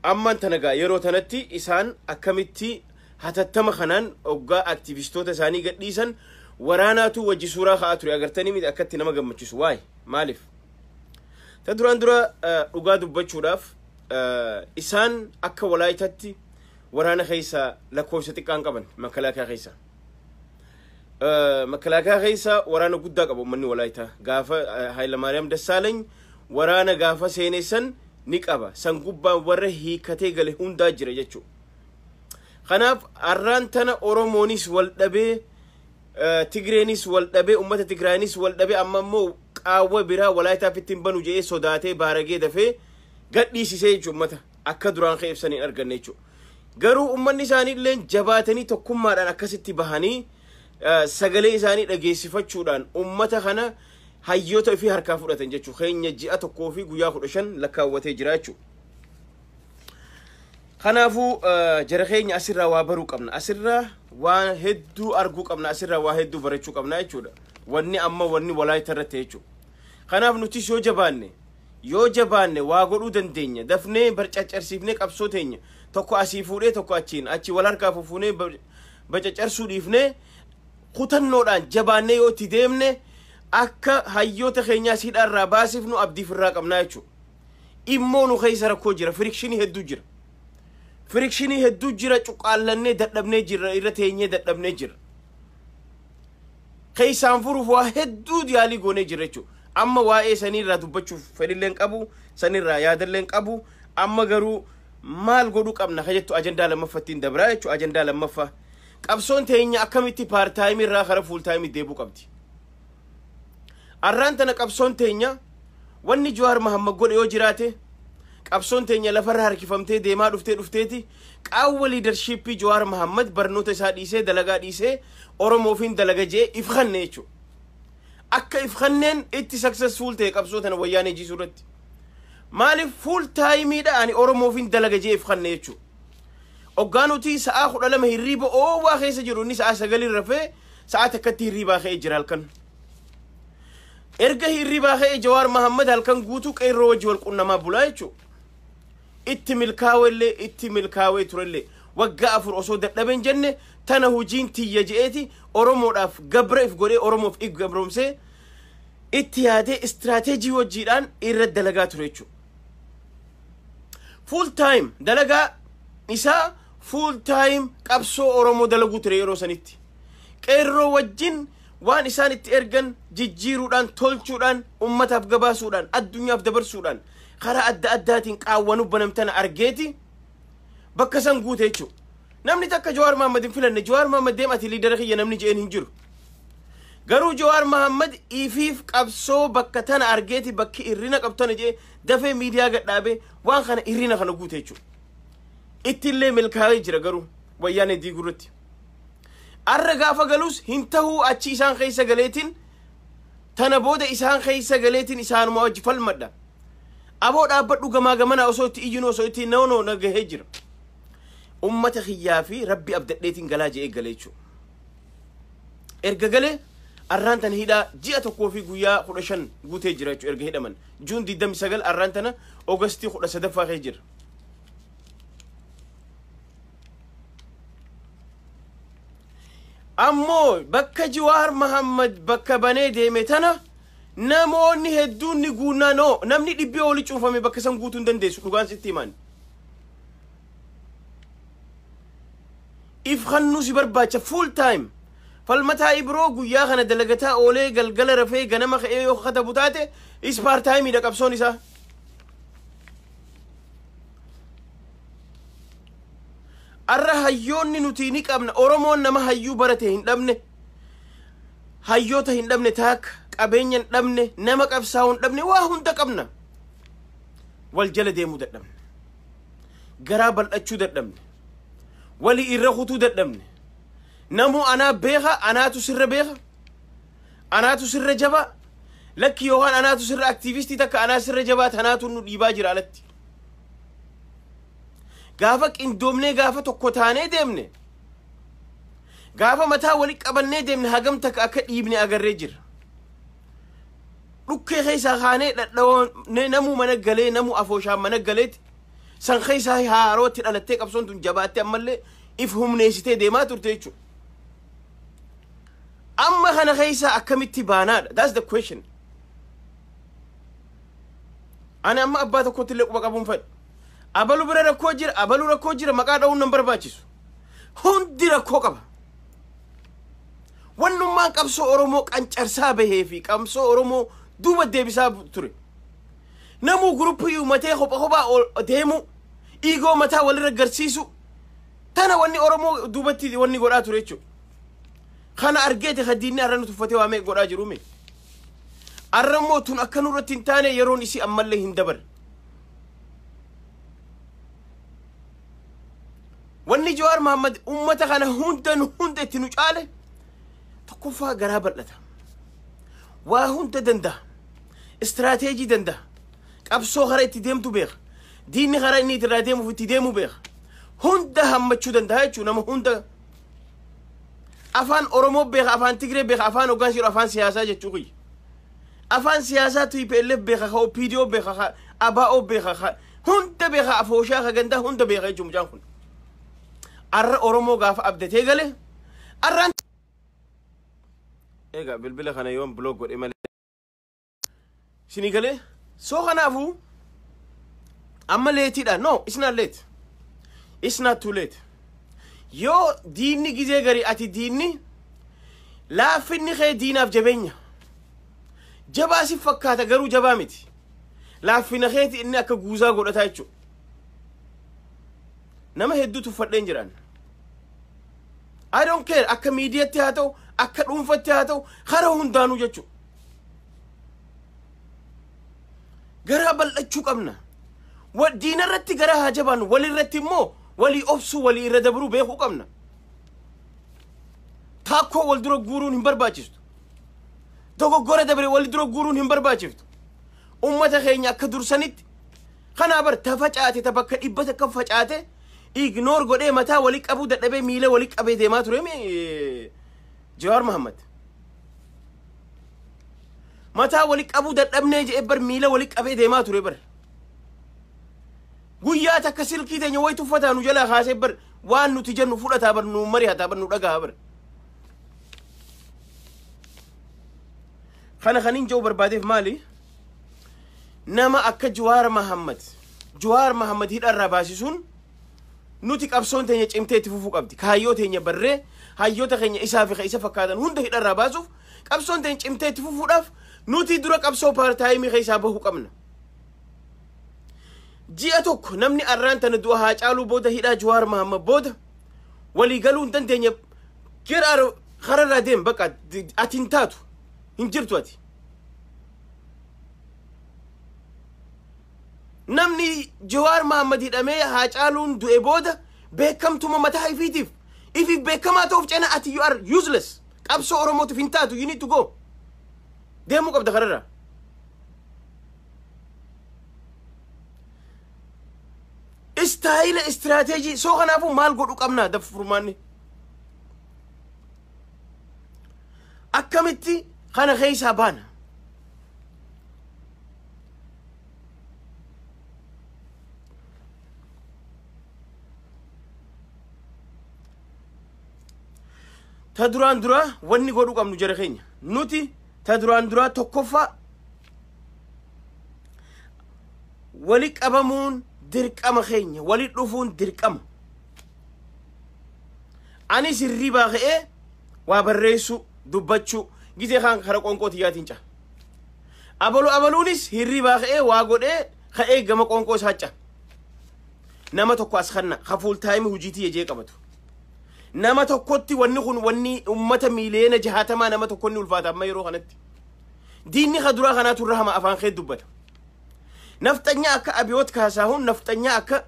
Ammaan tana gaa yeroo tanatti isaan akkamitti hatattama kanaan hoggaa aktivistoota isaanii gadhiisan waraanaatu wajji suuraa ka'aa ture agartanii miti? Akkatti nama gammachiisu waay maaliif? Ta duraan dura dhugaa dubbachuudhaaf isaan akka Walaayitatti waraana keessa lakkoofsa xiqqaan qaban makalaakaa keessa. Makalaakaa keessa waraana guddaa qaba uummanni Walaayitaa. Gaafa Hayilamaariyaam Dassaalany waraana gaafa seenessan ni qaba. San gubbaan warra hiikatee gale hundaa jira jechuudha. Kanaaf arraan tana Oromoonis wal dhabee, Tigreenis wal dhabee, uummata Tigraanis wal dhabee, amma immoo qaawwa biraa Walaayitaaf ittiin banu jedhee sodaatee baaragee dafee gadhiisisee jechuudha, uummata akka duraan ka'e ibsanii hin arganne jechuudha. Garuu uummanni isaanii illee jabaatanii tokkummaadhaan akkasitti bahanii sagalee isaanii dhageessifachuudhaan uummata kana hayyoota ofii harkaa fudhatan jechuudha. Keenya ji'a 1 fi guyyaa 15 lakkaawwatee jira jechuudha. Kanaafuu jara keenya asirraa waa baruu qabna. Asirraa waa hedduu arguu qabna. Asirraa waa hedduu barachuu qabna jechuudha. Wanni amma wanni Walaayita irratti jechuudha. Kanaaf nutis yoo jabaanne waa godhuu dandeenya. Dafnee barcaccarsiifnee qabsoo teenya tokko asii fuudhee tokko achiin achi wal harkaa fufuunee bacaccarsuu dhiifnee kutannoodhaan jabaannee yoo itti deemne akka hayyoota keenyaa hidhaarraa baasifnu abdiif irraa qabnaa jechuudha. Immoo nu keessa rakkoo jira. Friction hedduu jira. Friction hedduu jira, cuqaallannee dadhabnee jirra, irra teenyee dadhabnee jirra. Keeysaan furuuf waa hedduu yaalii goonee jira jechuudha. Amma waa'ee saniirraa dubbachuuf fedhillee qabu, sanirraa yaadallee qabu. Amma garuu maal godhuu qabna ka jettu ajandaa lammaffattiin dabraa jechuudha. Ajandaa lammaffaa. Qabsoon teenya akkamitti part time irraa kara full time deebuu qabdi. Arraan tana qabsoon teenya, wanni Jawaar Mahammad godhe yoo jiraate, qabsoon teenya lafarra harkifamtee deemaa dhuftee dhufteeti qaawwa leadership Jawaar Mahammad barnoota isaa dhiisee, dalagaa dhiisee, Oromoofiin dalaga jee if kanne jechuudha. Akka if kanneen itti successful ta'e qabsoo tana Wayyaanee jiisuu irratti. Maaliif full timeiidha ani Oromoofiin dalaga jee if kanne jechuudha. Hoggaa nuti sa'aa 12 hirriiba oowwaa keessa jiru, inni sa'aa 9 rafee sa'aa takkatti hirriibaa ka'ee jira halkan. Erga hirriibaa ka'ee Jawaar Mahammad halkan guutuu qeerroo wajji wal qunnamaa bulaa jechuudha. Itti milkaawellee, itti milkaawee turellee, waggaa 4 osoo dadhabeen jenne tana hujiin tiyya je'eeti Oromoodhaaf gabra if godhee, Oromoof if gabroomsee, itti yaadee istiraateejii wajjiidhaan irra dalagaa ture jechuudha. Full time dalagaa isaa full time qabsoo Oromoo dalaguu ture yeroo sanitti. Qeerroo wajjin waan isaan itti ergan jijjiiruudhaan, tolchuudhaan, ummataaf gabaasuudhaan, addunyaaf dabarsuudhaan, karaa adda addaatiin qaawwanuu banamtana argeeti bakka san guute jechuudha. Namni takka Jawaar Mahammad hin filanne. Jawaar Mahammad deem ati leader kiyya namni je'een hin jiru. Garuu Jawaar Mahammad ifiif qabsoo bakka tana argeeti, bakki irrina qabtana jee dafee miidiyaa gadhaabee waan kana irrina kana guute jechuudha. Ittillee milkaa'ee jira garuu Wayyaanee diigurratti. Arra gaafa galus hin tahuu achi isaan keessa galeetiin, tana booda isaan keessa galeetiin isaanuma wajji falmadha. Aboo dhaabbadhu gamaa gamana osoo itti iyyinu, osoo itti noonoo na gahee jira. Ummata kiyyaa fi Rabbi abdadheetiin galaa je'ee galee jechuudha. Erga galee arraan tana hidhaa ji'a 1 fi guyyaa 15 guutee jira jechuudha erga hidhaman. Juun 29, arraan tana Oogastii 13ffaa kee jira. Ammoo bakka Jawaar Mahammad bakka banee deeme tana namoonni hedduun ni guunnaa noo namni dhibbee oli cuufame bakka san guutuu hin dandeessu, dhugaan sitti himan. If kannuu si barbaacha full time. Falmataa Ibiroo guyyaa kana dalagataa oolee galgala rafee ganama ka'ee yoo katabu taate is part timeiidha qabsoon isaa. Arra hayyoonni nuti ni qabna. Oromoon nama hayyuu barate hin dhabne. Hayyoota hin dhabne, taaka qabeenya hin dhabne, nama qabsaa'uu hin dhabne, waa hunda qabna. Wal jala deemuu dadhabne. Garaa bal'achuu dadhabne. Walii irra kutuu dadhabne. Namuu anaa beeka, anaatu sirra beeka. Anaatu sirra jabaa. Lakki yookaan anaatu sirra aktiivistii takka, anaa sirra jabaa, tanaatu nu dhiibaa jira alatti. Gaafa qindoomnee, gaafa tokko taanee deemne, gaafa mataa wali qabannee deemne, hagam takka akka dhiibne agarree jira. Dhukkee keessaa kaanee dhadhawoonee namuu mana galee, namuu afooshaan mana galeeti san keessaa haarootti dhalattee qabsoon tun jabaattee ammallee if humneessitee deemaa turte jechuudha. Amma kana keessaa akkamitti baanaadha? That's the question. Ani amma abbaa tokkotti illee quba qabuun fedha. Abalu bira rakkoo jira, abalu rakkoo jira, maqaa dha'uun nan barbaachisu. Hundi rakkoo qaba. Wannummaan qabsoo Oromoo qancarsaa bahee fi qabsoo Oromoo duuba deebisaa ture. Namuu guruppii uummatee kopha kophaa ol deemu, dhiigoo mataa walirra garsiisu, tana wanni Oromoo duubatti wanni godhaa ture jechuudha. Kana argeeti hadiinni har'a nu tuffatee waa meeqa godhaa jiruumi. Arra immoo tun akka nurratti hin taane yeroon isii ammallee hin dabarre. Wanni Jawaar Mahammad ummata kana hunda nu hunda itti nu caale, tokkoffaa garaa bal'ata. Waa hunda danda'a. Istiraateejii danda'a. Qabsoo karaa itti deemtu beeka. Diinni karaa inni irraa deemuuf itti deemu beeka. Hunda hammachuu danda'a jechuudha nama hunda. Afaan Oromoo beeka, afaan Tigree beeka, afaan hoggaan jiru afaan siyaasaa jechuu kiyya. Afaan siyaasaa TPLF beeka, ka OPDO beeka, ka ABO beeka, ka hunda beeka, afooshaa ka gandaa hunda beeka jechuun mucaan kun. Arra Oromoo gaafa abdatee gale arraan. Egaa bilbila kana yoon block godhe malee. Isinii galee soo kanaafuu amma lateiidha. No, it's not late. It's not too late. Yoo diinni gizee garii ati diinni Laaffinni kee diinaaf jabeenya. Jabaa si fakkaata, garuu jabaa miti. Laaffina keeti inni akka guuzaa godhataa jechuudha. Nama hedduu tuffadheen jiran. I don't care, akka miidiyatti haa ta'u, akka dhuunfatti haa ta'u, kara hundaanuu jechuudha. Garaa bal'achuu qabna. Diina irratti garaa haa jabaannu, walirratti immoo walii obsuu, walii irra dabruu beekuu qabna. Taakkoo wal dura guuruun hin barbaachistu. Dogoggora dabre wal dura guuruun hin barbaachiftu. Ummata keenya akka dursanitti kanaa bar ta facaate, ta bakka 100 facaate ignore godhee, mataa walii qabuu dadhabee, miila walii qabee deemaa ture Jawaar Mahammad. Mataa walii qabuu dadhabnee jedhee bar miila walii qabee deemaa ture bar. Guyyaa takka silkii teenya wayi tuffataa nu jalaa kaasee bar, waan nuti jennu fudhataa bar, nu mari'ataa bar, nu dhagahaa bar. Kana kanin jedhu barbaadeef maali? Nama akka Jawaar Mahammad, Jawaar Mahammad hidharraa baasisuun nuti qabsoon teenya cimtee itti fufuu qabdi. Kaayyoo teenya barree hayyoota keenya isaa fi isa fakkaatan hunda hidharraa baasuuf, qabsoon teenya cimtee itti fufuudhaaf, nuti dura qabsoo part-time keessaa bahuu qabna. Ji'a tokko namni arraan tana du'a Haacaaluu booda, hidhaa Jawaar Mahammad booda walii galuu hin dandeenye, gara kararraa deem, bakka ati hin taatu, hin jirtu ati. Namni Jawaar Mahammad hidhamee Haacaaluun du'e booda beekamtuma mataa ifiitiif ifiif beekamaa ta'uuf cina, ati you are useless. Qabsoo Oromootiif hin taatu, you need to go. Deemuu qabda kararraa. Style, strategy soo kanaafuu maal godhu qabna daf furmaanni? Akkamitti kana keessaa baana? Ta duraan duraa wanni godhuu qabnu, jara keenya, nuti ta duraan duraa tokkoffaa wali qabamuun dirqama keenya, wali dhufuun dirqama. Ani sirriibaa ka'ee waa barreessuu, dubbachuu gizee kaan kara qoonqoo tiyyaatiin ca'a. Abalu abaluunis hirribaa ka'ee waa godhee ka'ee gama qoonqoo isaa ca'a. Nama tokko as kanna ka full time hojii tiyya jee qabatu. Nama tokkotti wanni kun, wanni ummata miiliyoona 60 nama tokko inni ulfaata amma yeroo kanatti. Diinni ka duraa kanaatu irra hama afaan kee dubbata. Nafxanyaa akka Abiyoot Kaasaahun, nafxanyaa akka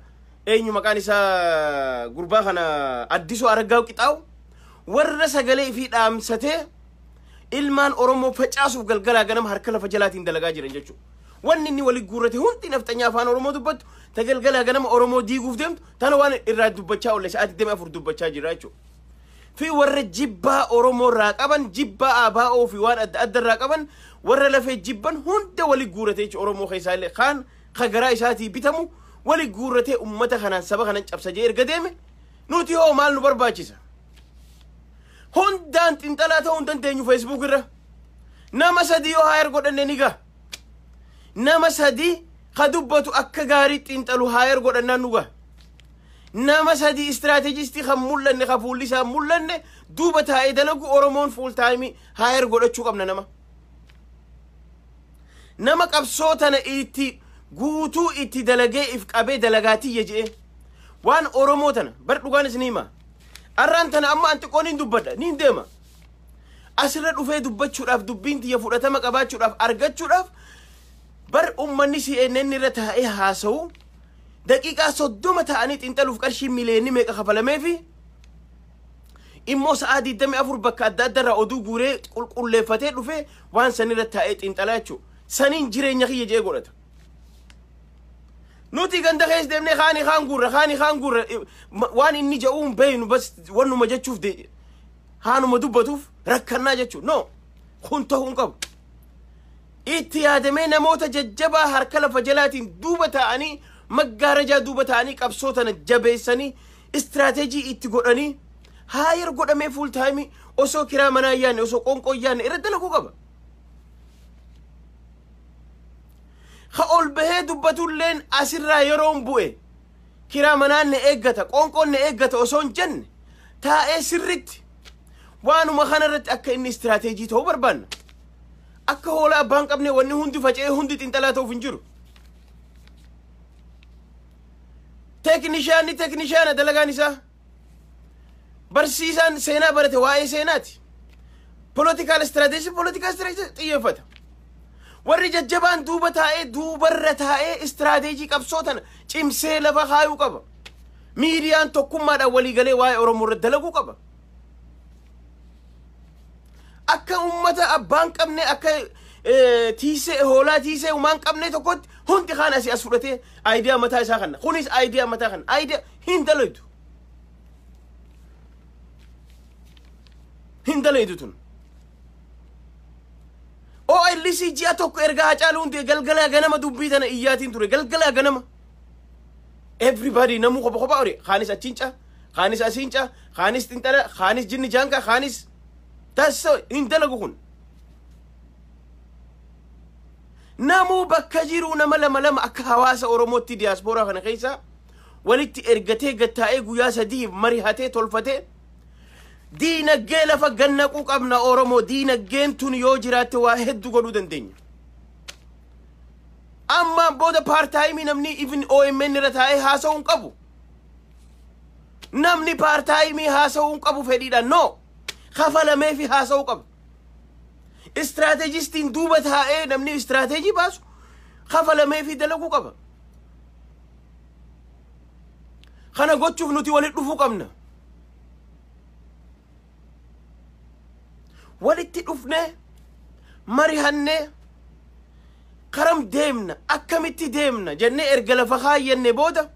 eenyu maqaan isaa, gurbaa kana Addisuu Araggaa Qixaawu, warra sagalee fi dhaamsatee ilmaan Oromoo facaasuuf galgalaa ganama harka lafa jalaatiin dalagaa jiran jechuudha. Wanni inni wali guurrate hundi nafxanyaa afaan Oromoo dubbattu, ta galgalaa ganama Oromoo diiguuf deemtu tana, waan irraa dubbachaa oolle sa'aatii 24 dubbachaa jira jechuudha. Fi warra jibbaa Oromoo irraa qaban, jibbaa ABO fi waan adda adda irraa qaban, warra lafee jibban hunda wali guurrate jechuudha. Oromoo keessaa illee kaan ka garaa isaatii bitamu wali guurratee ummata kanaan saba kanaan cabsa jee erga deeme, nuti hoo maal nu barbaachisa? Hundaan xinxalaa ta'uu hin dandeenyu Facebook irra. Nama sadi yoo hire godhanne ni gaha. Nama sadi ka dubbatu, akka gaarii xinxalu hire godhannaan nu gaha. Nama sadi strategist kan mul'anne, ka fuulli isaa mul'anne, duuba taa'ee dalagu, Oromoon full time hire godhachuu qabna nama. Nama qabsoo tana itti guutuu itti dalagee if qabee dalagaatiyya je'ee. Waan Oromoo tana bar dhugaan isin hima. Arraan tana amma an xiqqoon hin dubbadha, ni deema. Asirra dhufee dubbachuudhaaf, dubbiin tiyya fudhatama qabaachuudhaaf, argachuudhaaf bar ummanni CNN irra taa'ee haasa'u daqiiqaa 30 ta'anii xiinxaluuf qarshii miliyoonni meeqa kafalamee fi immoo sa'aa 24 bakka adda adda irraa oduu guuree qulqulleeffatee dhufee waan sanirra taa'ee xiinxalaa jechuudha. Saniin jireenya kiyya jee godhata. Nuti ganda keessa deemnee kaanii kaan guurra, kaanii kaan guurra, waan inni jedhu hin beeynu, bas wannuma jechuuf haanuma dubbatuuf rakkannaa jechuudha. No, kun ta'uu hin qabu. Itti yaadamee namoota jajjabaa harka lafa jalaatiin duuba ta'anii, maggaarajaa duuba ta'anii qabsoo tana jabeessanii, strategy itti godhanii, hire godhamee full time, osoo kiraa manaa yaanne, osoo qonqoo yaanne irra dalaguu qaba. Ka ol bahee dubbatulleen asirraa yeroon bu'e kiraa manaan na eeggata, qonqoon na eeggata osoo hin jenne, taa'ee sirritti Waanuma kanarratti akka inni istiraateejii ta'uu barbaanna. Akka hoolaa abbaan qabne wanni hundi faca'ee hundi xinxalaa ta'uuf hin jiru. Teeknishaanni teeknishaana dalagaan isaa. Barsiisaan seenaa barate waa'ee seenaati. Political strategy, political strategy xiyyeeffata. Warri jajjabaan duuba taa'ee, duubarra taa'ee istiraateejii qabsoo tana cimsee lafa kaayuu qaba. Miidiyaan tokkummaadhaan walii galee waa'ee Oromoo irratti dalaguu qaba. Akka ummata abbaan qabne, akka tiisee hoolaa tiisee umaan qabne tokkotti hundi kaan asii as fudhatee idea mataa isaa kana, kunis idea mataa kana, idea hin dalaytu. Hin dalaytu tun. OLC ji'a tokko erga Hacaaluu hundee galgalaa ganama dubbii tana iyyaatiin ture, galgalaa ganama. Everybody namuu kopha kophaa ore, kaanis achiin caa, kaanis asiin caa, kaanis xinxala, kaanis jinni jaankaa, kaanis taasisa hin dalagu kun. Namuu bakka jiru nama lama lama akka hawaasa Oromootti diyaaspooraa kana keessa walitti ergatee gattaa'ee guyyaa 3 marihatee tolfatee diinagdee lafa gannaquu qabna. Oromoo diinagdeen tun yoo jiraatte waa hedduu godhuu dandeenya. Ammaan booda part-time namni even OMN irra taa'ee haasa'uu hin qabu. Namni part-time haasa'uu hin qabu fedhiidhaan, no. Kafalamee fi haasa'uu qaba. Istirateejistiin duuba taa'ee namni istiraateejii baasu kafalamee fi dalaguu qaba. Kana gochuuf nuti walitti dhufuu qabna. Walitti dhufnee marihannee karam deemna, akkamitti deemna jennee erga lafa kaayyanne booda,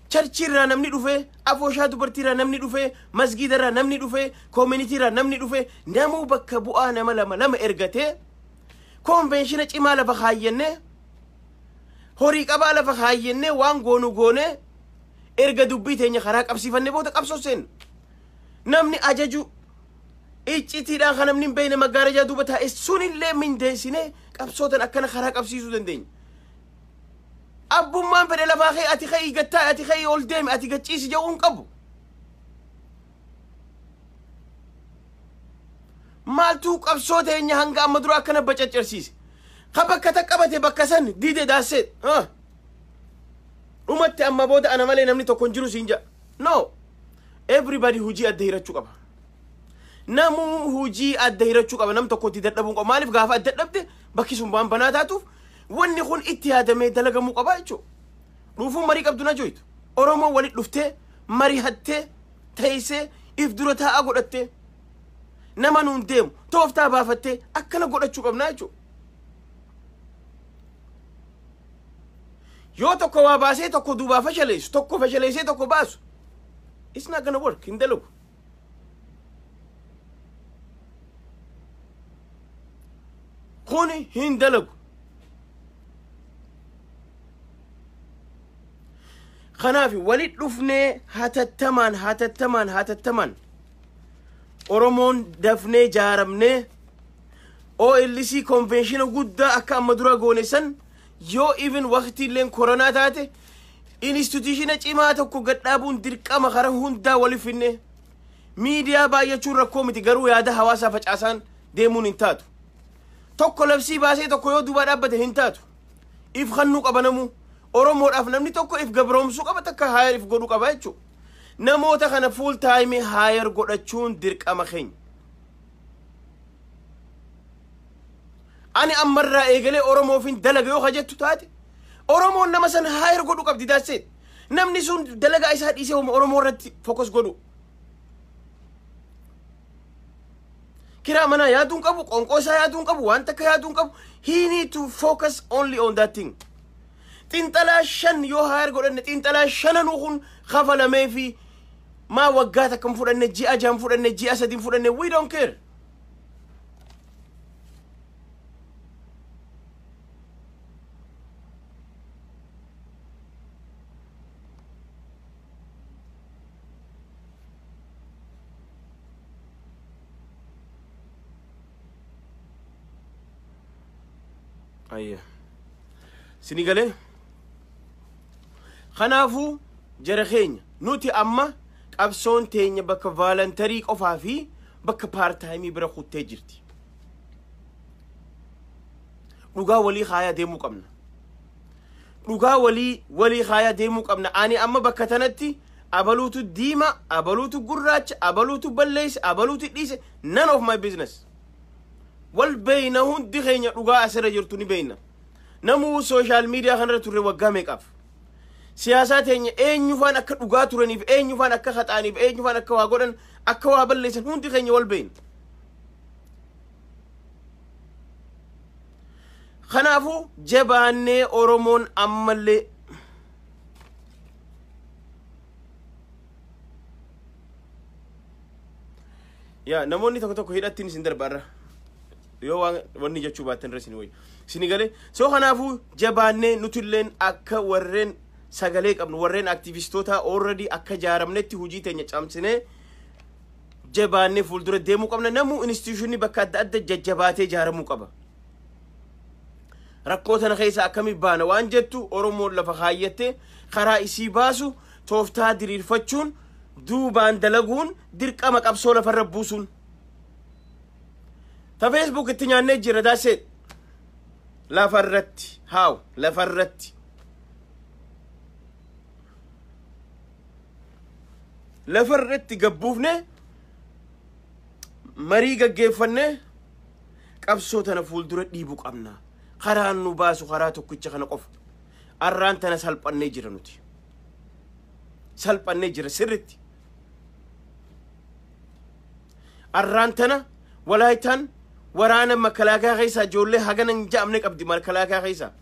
charchiirraa namni dhufee, afooshaa dubartiirraa namni dhufee, masgiidarraa namni dhufee, koominitiirraa namni dhufee, namuu bakka bu'aa nama lama lama ergatee convention cimaa lafa kaayyannee, horii qabaa lafa kaayyannee, waan goonu goonee erga dubbii teenya karaa qabsiifannee booda qabsoo seenna. Namni ajaju iccitiidhaan kan namni hin beekne maggaarajaa duuba taa'e sunillee mindeessinee qabsootan akkana karaa qabsiisuu dandeenya. Abbummaan fedhe lafaa kee, ati ka'ii gattaa, ati ka'ii ol deemi, ati gachiisi jedhuu hin qabu. Maaltu qabsoo teenya hanga amma dura akkana bacaccarsiise? Ka bakka taqqabate bakka san diide daassee. Dhumatti amma booda ana malee namni tokko hin jiru siin jedha. No. Everybody hujii adda hirachuu qaba. Namuu hujii adda hirachuu qaba. Nam tokko itti dadhabuu hin qabu. Maaliif gaafa adda dadhabde bakki sun waan banaa taatuuf wanni kun itti yaadamee dalagamuu qaba jechuudha. Dhuufuun marii qabdu na joytu. Oromoon walitti dhuftee marihattee teessee if dura taa'aa godhattee nama nuun deemu tooftaa baafattee akkana godhachuu qabnaa jechuudha. Yoo tokko waa baasee tokko duubaa fashaleessu, tokko fashaleessee tokko baasu, it's not gonna work, hin dalagu. Kuni hin dalagu. Kanaaf walit dhufnee hatattamaan, hatattamaan, hatattamaan Oromoon dafnee jaaramnee OLC convention guddaa akka amma dura goone san, yoo even waqtiilleen koronaa taate, institution cimaa tokko gadhaabuun dirqama. Kara hundaa wali finne miidiyaa baay'achuun rakkoo miti, garuu yaada hawaasaa facaasaan deemuun hin taatu. Tokko labsii baasee tokko yoo duubaa dhaabbate hin taatu. If kannuu qaba namuu. Oromoodhaaf namni tokko if gabroomsuu qaba, takka hire if godhuu qaba jechuudha. Namoota kana full time hire godhachuun dirqama keenya. Ani ammarraa eegalee Oromoofin dalaga yoo kajettu taate, Oromoon nama san hire godhuu qabdi, daasseet. Namni sun dalagaa isaa dhiisee Oromoo irratti focus godhu. Kiraa manaa yaaduu hin qabu, qonqoo isaa yaaduu hin qabu, waan takka yaaduu hin qabu. He need to focus only on that thing. Xinxalaa shan yoo hire godhanne, xinxalaa shananuu kun kafalamee fi maa waggaa takka hin fudhanne, ji'a 6 fudhanne, ji'a 3 fudhanne, we don't care. Ayya. Sini galee? Kanaafuu jara keenya, nuti amma Qabsoon teenya bakka voluntary qofaa fi bakka part-time bira kuttee jirti. Dhugaa walii haayaa deemuu qabna. Dhugaa walii haayaa deemuu qabna. Ani amma bakka tanatti abaluutu diima, abaluutu gurraacha, abaluutu balleesse, abaluutu dhiise, none of my business. Wal beeyna, hundi keenya dhugaa asirra jirtu ni beeyna. Namuu social media kanarra turre waggaa meeqaaf. Siyaasaa teenya eenyufaan akka dhugaa turaniif, eenyufaan akka haxaaniif, eenyufaan akka waa godhan, akka waa balleessan hundi keenya wal beeyna. Kanaafuu jabaannee Oromoon ammallee yaa namoonni tokko tokko hidhattiin isin darba irra yoo waan wanni jechuu baattan irra isin wayya isin galee. So kanaafuu jabaannee nutilleen akka warreen sagalee qabnu, warreen aktivistoota already akka jaaramnetti hujii teenya camsinee jabaannee fuuldura deemuu qabna. Namuu institutionii bakka adda adda jajjabaatee jaaramuu qaba. Rakkoo tana keessa akkamii baana waan jettu Oromoon lafa kaayyattee karaa isii baasu tooftaa diriirfachuun, duubaan dalaguun dirqama, qabsoo lafarra buusuun. Ta Facebook itti nyaannee jira daasee lafarratti haaw lafarratti. Lafarratti gabbuufne, marii gaggeeffannee qabsoo tana fuuldura dhiibuu qabna. Karaan nu baasu karaa tokkicha kana qofa. Arraan tana salphannee jira nuti. Salphannee jira sirritti. Arraan tana Walaayitaan waraana makalaakaa keessaa ijoollee hagana hin ja'amne qabdi makalaakaa keessaa.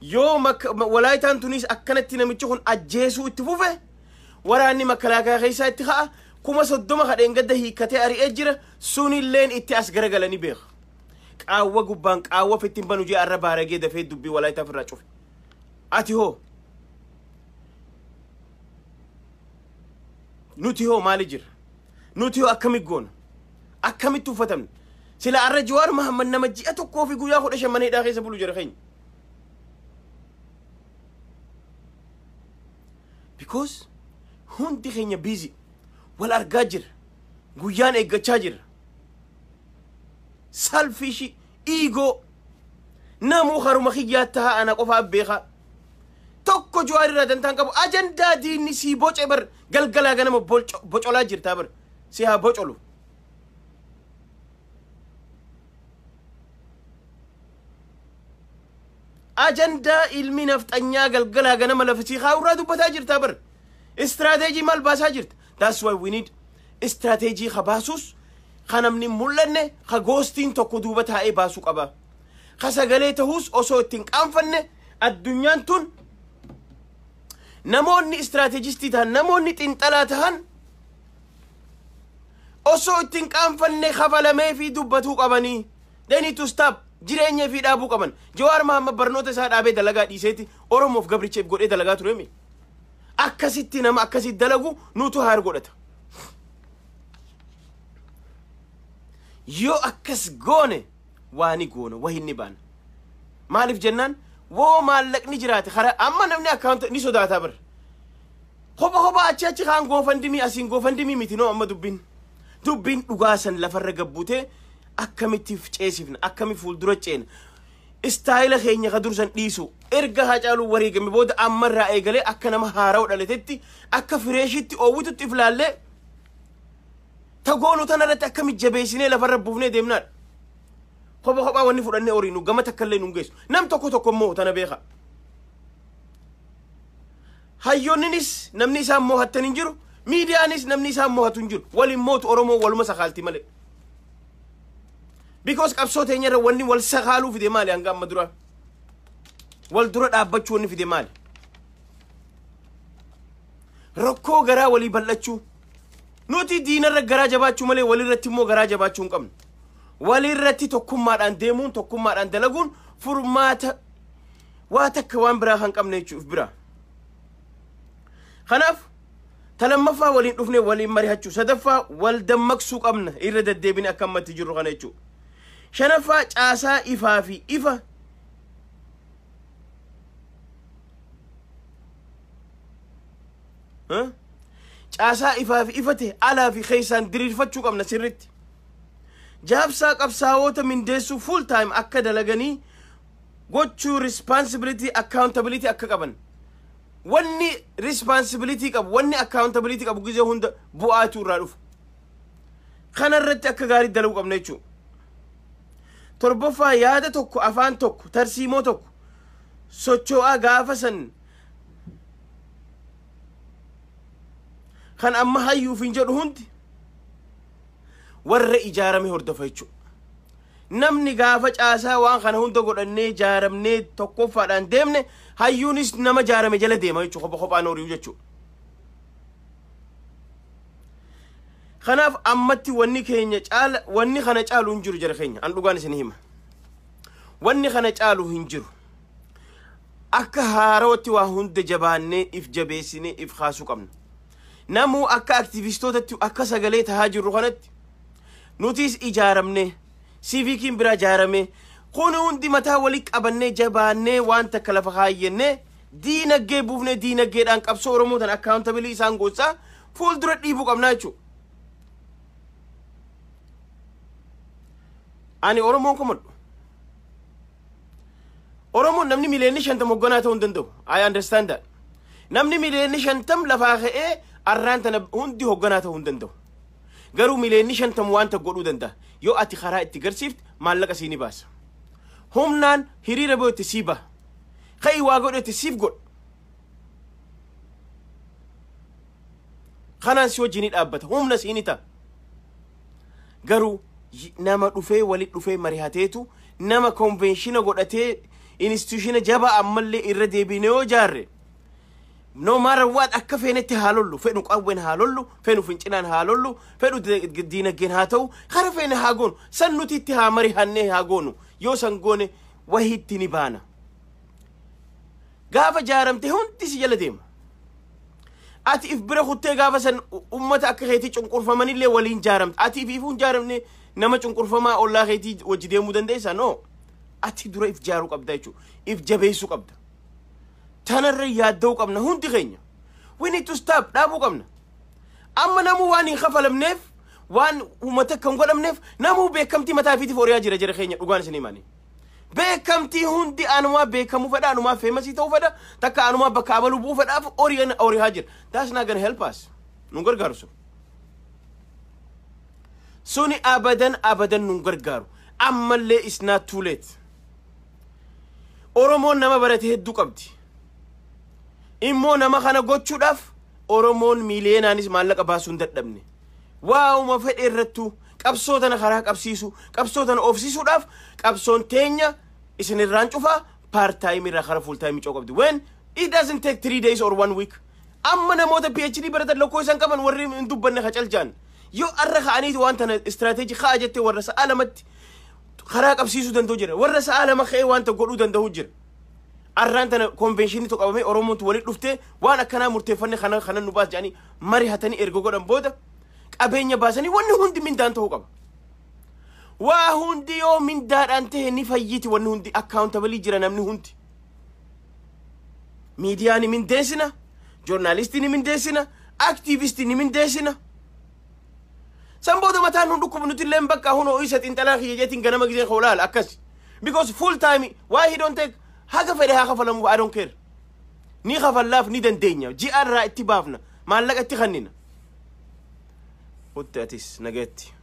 Yoo Walaayitaan tunis akkanatti namichi kun ajjeesuu itti fufe, waraanni makalaakaa keessaa itti ka'a. 30,000 kadheen gadda hiikkatee ari'ee jira, sunilleen itti as garagalanii beeka. Qaawwa gubbaan qaawwa fittiin banu jee arra baaragee dafee dubbii Walaayitaa ofirraa cufe. Ati hoo? Nuti hoo maali jira? Nuti hoo akkamitti goona? Akkamitti uffatamne? Sila arra Jawaar Mahammad nama ji'a 1 fi guyyaa 15 mana hidhaa keessa bulu jira keenya. Because hundi keenya busy wal argaa jira. Guyyaan eeggachaa jira. Selfish ego, namuu haruma kiyyaa ta'a, ana qofaa beekaa. Tokko Jawaar irraa dantaan qabu ajandaa diinni sii boce bar, galgalaa ganama bocolaa jirtaa bar, si haa bocolu. Ajandaa ilmi nafxanyaa galgalaa ganama lafa sii kaa'urraa dubbataa jirtaa bar. Istirateejii maal baasaa jirta? That's why we need istirateejii ka baasus, ka namni hin mul'anne, ka goostiin tokko duuba taa'ee baasuu qaba. Ka sagalee ta'us osoo ittiin qaanfanne, addunyaan tun namoonni istirateejistii ta'an, namoonni xinxalaa ta'an osoo ittiin qaanfanne kafalamee fi dubbatuu qabanii. They need to stop. Jireenya fi dhaabuu qaban. Jawaar Mahammad barnoota isaa dhaabee dalagaa dhiiseeti Oromoof gabricheef godhee dalagaa turemi. Akkasitti nama akkasitti dalagu nutu haar godhata. Yoo akkas goone waa ni goona, wahi ni baana. Maaliif jennaan, woo maallaqni jiraate karaa amma namni akkaawunta ni sodaataa bara. Kopha kophaa achi achi kaan GoFundMe asiin GoFundMe miti noo amma dubbiin. Dubbiin dhugaa san lafarra gabbutee akkamitti ceesifna, akkami fuuldura ceena. Style keenya ka dursan dhiisu erga Haacaaluu wareegame booda ammarraa eegalee akka nama haaraa'u dhalatetti, akka freshitti oowwitutti iflaallee tagoonu tanarratti akkami jabeessinee lafarra buufnee deemnaadha. Kopha kophaa wanni fudhannee horiinu gama takka illee nun geessu. Nam tokko tokko immoo tana beeka. Hayyoonninis namni isaan mo'attan hin jiru. Miidiyaanis namni isaan mo'atu hin jiru. Waliin mootu Oromoo waluma sakaalti malee. Because qabsoo teenyarra wanni wal sakaaluu fide maali hanga amma dura? Wal dura dhaabbachuu wanni fide maali? Rakkoo garaa walii bal'achuu. Nuti diinarra garaa jabaachuu malee walirratti immoo garaa jabaachuu hin qabnu. Walirratti tokkummaadhaan deemuun, tokkummaadhaan dalaguun furmaata waa takka waan biraa kan qabne jechuuf bira. Kanaaf talammaffaa waliin dhufne waliin mari'achuu, sadaffaa wal dammaqsuu qabna irra deddeebine akka ammatti jirru kana jechuudha. Shanaffaa caasaa ifaa fi ifa Caasaa ifaa fi ifate alaa fi keessaan diriirfachuu qabna sirritti. Jaabsaa qabsaa'oota mindeessuu, full time akka dalaganii gochuu, responsibility, accountability akka qaban. Wanni responsibility qabu, wanni accountability qabu gizee hunda bu'aatu irraa dhufa. Kana irratti akka gaarii dalaguu qabna jechuudha. Torbaffaa, yaada tokko, afaan tokko, tarsiimoo tokko socho'aa gaafa san kan amma hayyuuf hin jedhu hundi warra ijaarame hordofa jechuudha. Namni gaafa caasaa waan kana hunda godhannee ijaaramnee tokkoffaadhaan deemne, hayyuunis nama jaarame jala deema jechuudha, kopha kophaan horiyu jechuudha. Kanaaf ammatti wanni keenya caala, wanni kana caalu hin jiru, jara keenya, an dhugaan isin hima. Wanni kana caalu hin jiru. Akka haarawatti waa hunda jabaannee if jabeessinee if kaasuu qabna. Namuu akka aktivistootatti akka sagalee tahaa jirru kanatti nutis ijaaramne, siivikiin biraa ijaarame, kun hundi mataa walii qabannee jabaannee waan takka lafa kaayyannee diinagdee buufnee diinagdeedhaan qabsoo Oromoo tan accountable isaan gochaa fuuldura dhiibuu qabnaa jechuudha. Ani Oromoon komadhu. Oromoon namni 50,000,000 hoogganaa ta'uu hin danda'u. I understand that. Namni 50,000,000 lafaa ka'ee arraan tana hundi hoogganaa ta'uu hin danda'u. Garuu 50,000,000 waan tokko godhuu danda'a. Yoo ati karaa itti garsiifte, maallaqa sii ni baasa. Humnaan hiriira ba'u itti sii baha. Ka'ii waa godhu itti siif godha. Kanaan si wajjin ni dhaabbata. Humna sii ni ta'a. Garuu nama dhufee walit dhufee mari'ateetu, nama convention godhatee, institution jabaa ammallee irra deebinee yoo jaarre, no matter what, akka feenetti haa lollu, fedhu qawween haa lollu, fedhu fincinaan haa lollu, fedhu diinagdeen haa ta'u, kara feene haa goonu, san nuti itti haa marihannee haa goonu. Yoo san goone wahitti ni baana. Gaafa jaaramte hundi si jala deema. Ati if bira kuttee gaafa san ummata akka keetii cunqurfamanillee waliin jaaramte. Ati if ifuun jaaramne nama cunqurfamaa ollaa keetii wajji deemuu dandeessaa? No, ati dura if jaaruu qabda jechuudha, if jabeessuu qabda. Tanarra yaadda'uu qabna hundi keenya. We need to stop, dhaabuu qabna. Amma namuu waan hin kafalamneef, waan uummata akka hin godhamneef, namuu beekamtii mataa ofiitiif horiyaa jira, jira keenya, dhugaan isin himani. Beekamtii hundi anumaa beekamuu fedha, anumaa famous ta'uu fedha, takka anumaa bakka abaluu bu'uu fedhaaf horiyaa jira. That's not gonna help us. Nu gargaaru sun. Suni abadan abadan nu gargaaru. Ammallee it's not too late. Oromoon nama barate hedduu qabdi. Immoo nama kana gochuudhaaf Oromoon miiliyeenaanis maallaqa baasuu hin dadhabne. Waa'uma fedhe irrattuu qabsoo tana karaa qabsiisu, qabsoo tana oofsisuudhaaf, qabsoon teenya isin irraan cufaa part time irraa kara full time coo qabdi. When it doesn't take 3 days or one week. Amma namoota PhD baratan lakkoo isaan qaban warri hin dubbanne kacalchaan. Yoo arra ka'aniiti waan tana strategy ka'a jettee, warra sa'a 2tti karaa qabsiisuu danda'u jira. Warra sa'a 2 ka'ee wanta godhuu danda'u jira. Arraan tana convention tokko qabamee Oromootu walitti dhuftee waan akkanaa murteeffanne, kana kana nu baas jedhanii mari'atanii erga godhan booda qabeenya baasanii wanni hundi mindaan ta'uu qaba. Waa hundi yoo mindaadhaan ta'e ni fayyiti, wanni hundi accountable jira namni hundi. Miidiyaa ni mindeessina, joornaalistii ni mindeessina, aktiivistii ni mindeessina. San booda mataan nun dhukkubu, nuti illee bakka hunoo isa xiinxalaa kiyya jeetiin ganama giseen hoolaala akkas. Because full time, why he don't take? Haga fedhe haa kafalamu, I don't care. Ni kafallaaf, ni dandeenya. Ji'a irraa itti baafna, maallaqa itti kennina. Hutti atis nagaatti.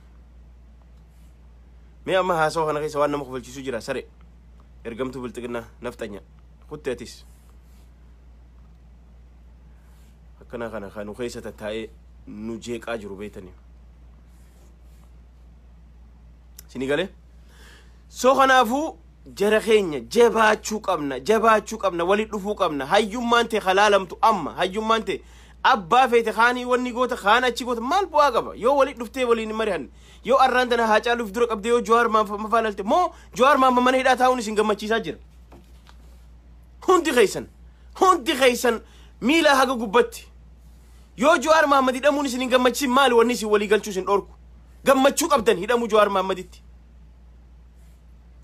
Mee amma haasawa kana keessa waan nama kofalchiisu jira, sare ergamtuu bilxiqinnaa nafxanya. Hutti atis. Akkana kana kan nu keessa tattaa'ee nu jeeqaa jiru beetanii. Sini galee? So kanaafuu jara keenya, jabaachuu qabna, jabaachuu qabna, walit dhufuu qabna. Hayyummaan ta'e halaalamtu, amma hayyummaan ta'e abbaa feete kaanii wanni goota kaan achi goota maal bu'aa qaba yoo walit dhuftee waliin hin mari'anne? Yoo arraan tana haa caaluuf dura qabdee, yoo Jawaar mafaa lalte, moo Jawaar maamma mana hidhaa taa'uun isin gammachiisaa jira? Hundi keessan, hundi keessan miila haga gubbatti yoo Jawaar Mahammad hidhamuun isin hin gammachiisin, maali wanni isin walii galchuu isin dhorku? Gammachuu qabdan hidhamuu Jawaar Mahammaditti.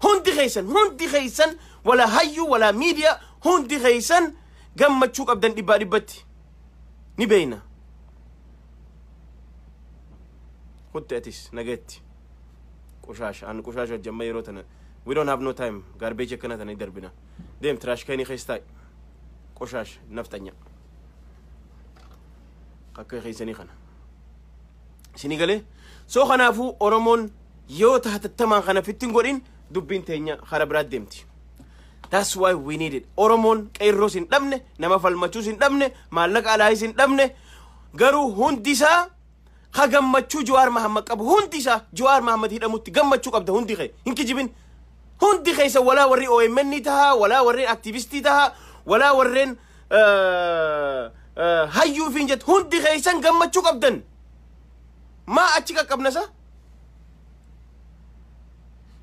Hundi keessan, hundi keessan, wala hayyuu wala miidiyaa, hundi keessan gammachuu qabdan dhibbaa dhibbatti ni beeyna. Kutte atis nagatti. Qoshaasha an qoshaasha jamma yeroo tana. We don't have no time. Garbage akkana tana darbina. Deem trash can keessa taa'i. Qoshaasha naftanya. Akka keessanii kana. Isinii galee? So kanaafuu Oromoon yoo hatattamaan kana fittiin godhin dubbiin teenya kara biraat deemti. That's why we need it. Oromoon qeerroos hin dhabne, nama falmachuus hin dhabne, maallaqa alaayis hin dhabne, garuu hundi isaa ka gammachuu Jawaar Mahammad qabu hundi isaa Jawaar Mahammad hidhamutti gammachuu qabda hundi kee hin kijibin. Hundi keessa walaa warri OMN tahaa, walaa warreen aktivistii tahaa, walaa warreen hayyuu fi hin jettu hundi keessan gammachuu qabdan. Maa achi qaqqabna sa?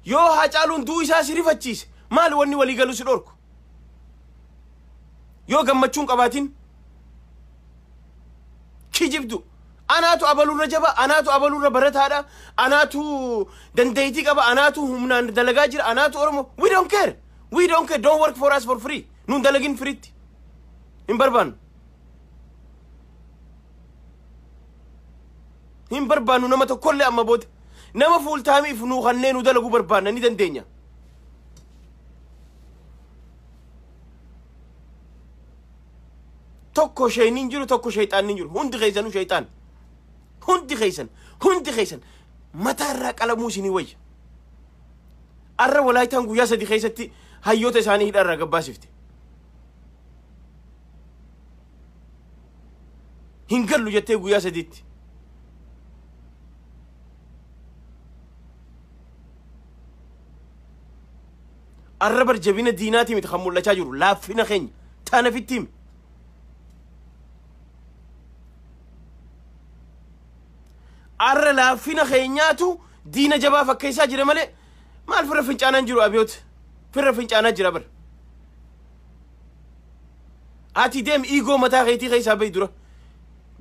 Yoo Haacaaluun du'uu isaa si rifachiise maal wanni walii galu si dhorku? Yoo gammachuun qabaatin kijibdu. Anaatu abaluurra jaba, anaatu abaluurra barataadha, anaatu dandeettii qaba, anaatu humnaan dalagaa jira, anaatu Oromoo. We don't care. We don't care. Don't work for us for free. Nuun dalagin firiitti. Hin barbaannu. Hin barbaannu nama tokkollee amma booda. Nama fuultaamiif nuu kanneen nu dalaguu barbaanna ni dandeenya. Tokko shayniin jiru, tokko shayxaanni jiru. Hundi keessanuu shayxaan. Hundi keessan, hundi keessan mataa irraa qalamuu isinii wayya. Arra walaayitaan guyyaa 3 keessatti hayyoota isaanii hidha irraa gabbaasifte. Hin gallu jettee guyyaa 3tti. Arra bar jabina diinaatii miti kan mul'achaa jiru laaffina keenya taana fitti himi. Arra laaffina keenyaatu diina jabaa fakkeessaa jira malee maal firra fincaanaan jiru abiyoota firra fincaanaa jira bar. Ati deem ego mataa keetii keessaa bahi dura.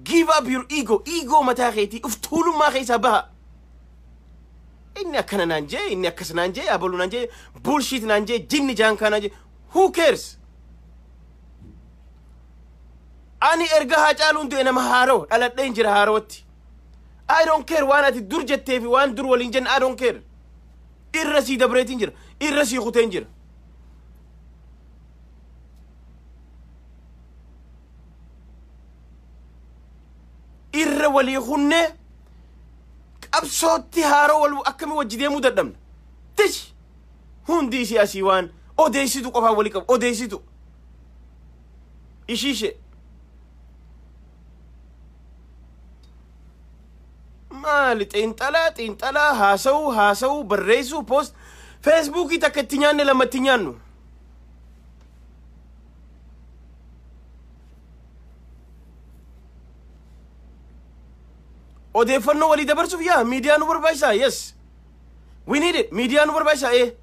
Give up your ego, ego mataa keetii uf tuulummaa keessaa baha. Inni akkana naan jee, inni akkas naan jee, abaluu naan jee, bullshit naan jee, jinni jaankaa naan jee, who cares? Ani erga Haacaaluun du'e nama haarawa dhaladheen jira haarawatti. I don't care waan ati dur jettee fi waan dur waliin jenne I don't care. Irra sii dabreetiin jira, irra sii kuteen jira. Irra walii kunnee qabsootti haaroo wal akkamii wajji deemuu dadhabna. Tish! Hundi isii asii waan odeessitu qofaan walii qabu odeessitu. Ishiishe. Maali xiinxalaa xiinxalaa haasa'uu haasa'uu barreessuu poost feesbuukii takka itti nyaanne lama itti nyaannu. Odeeffannoo walii dabarsuuf yaa miidiyaa nu barbaachisaa yes. We need it miidiyaa nu barbaachisaa ee.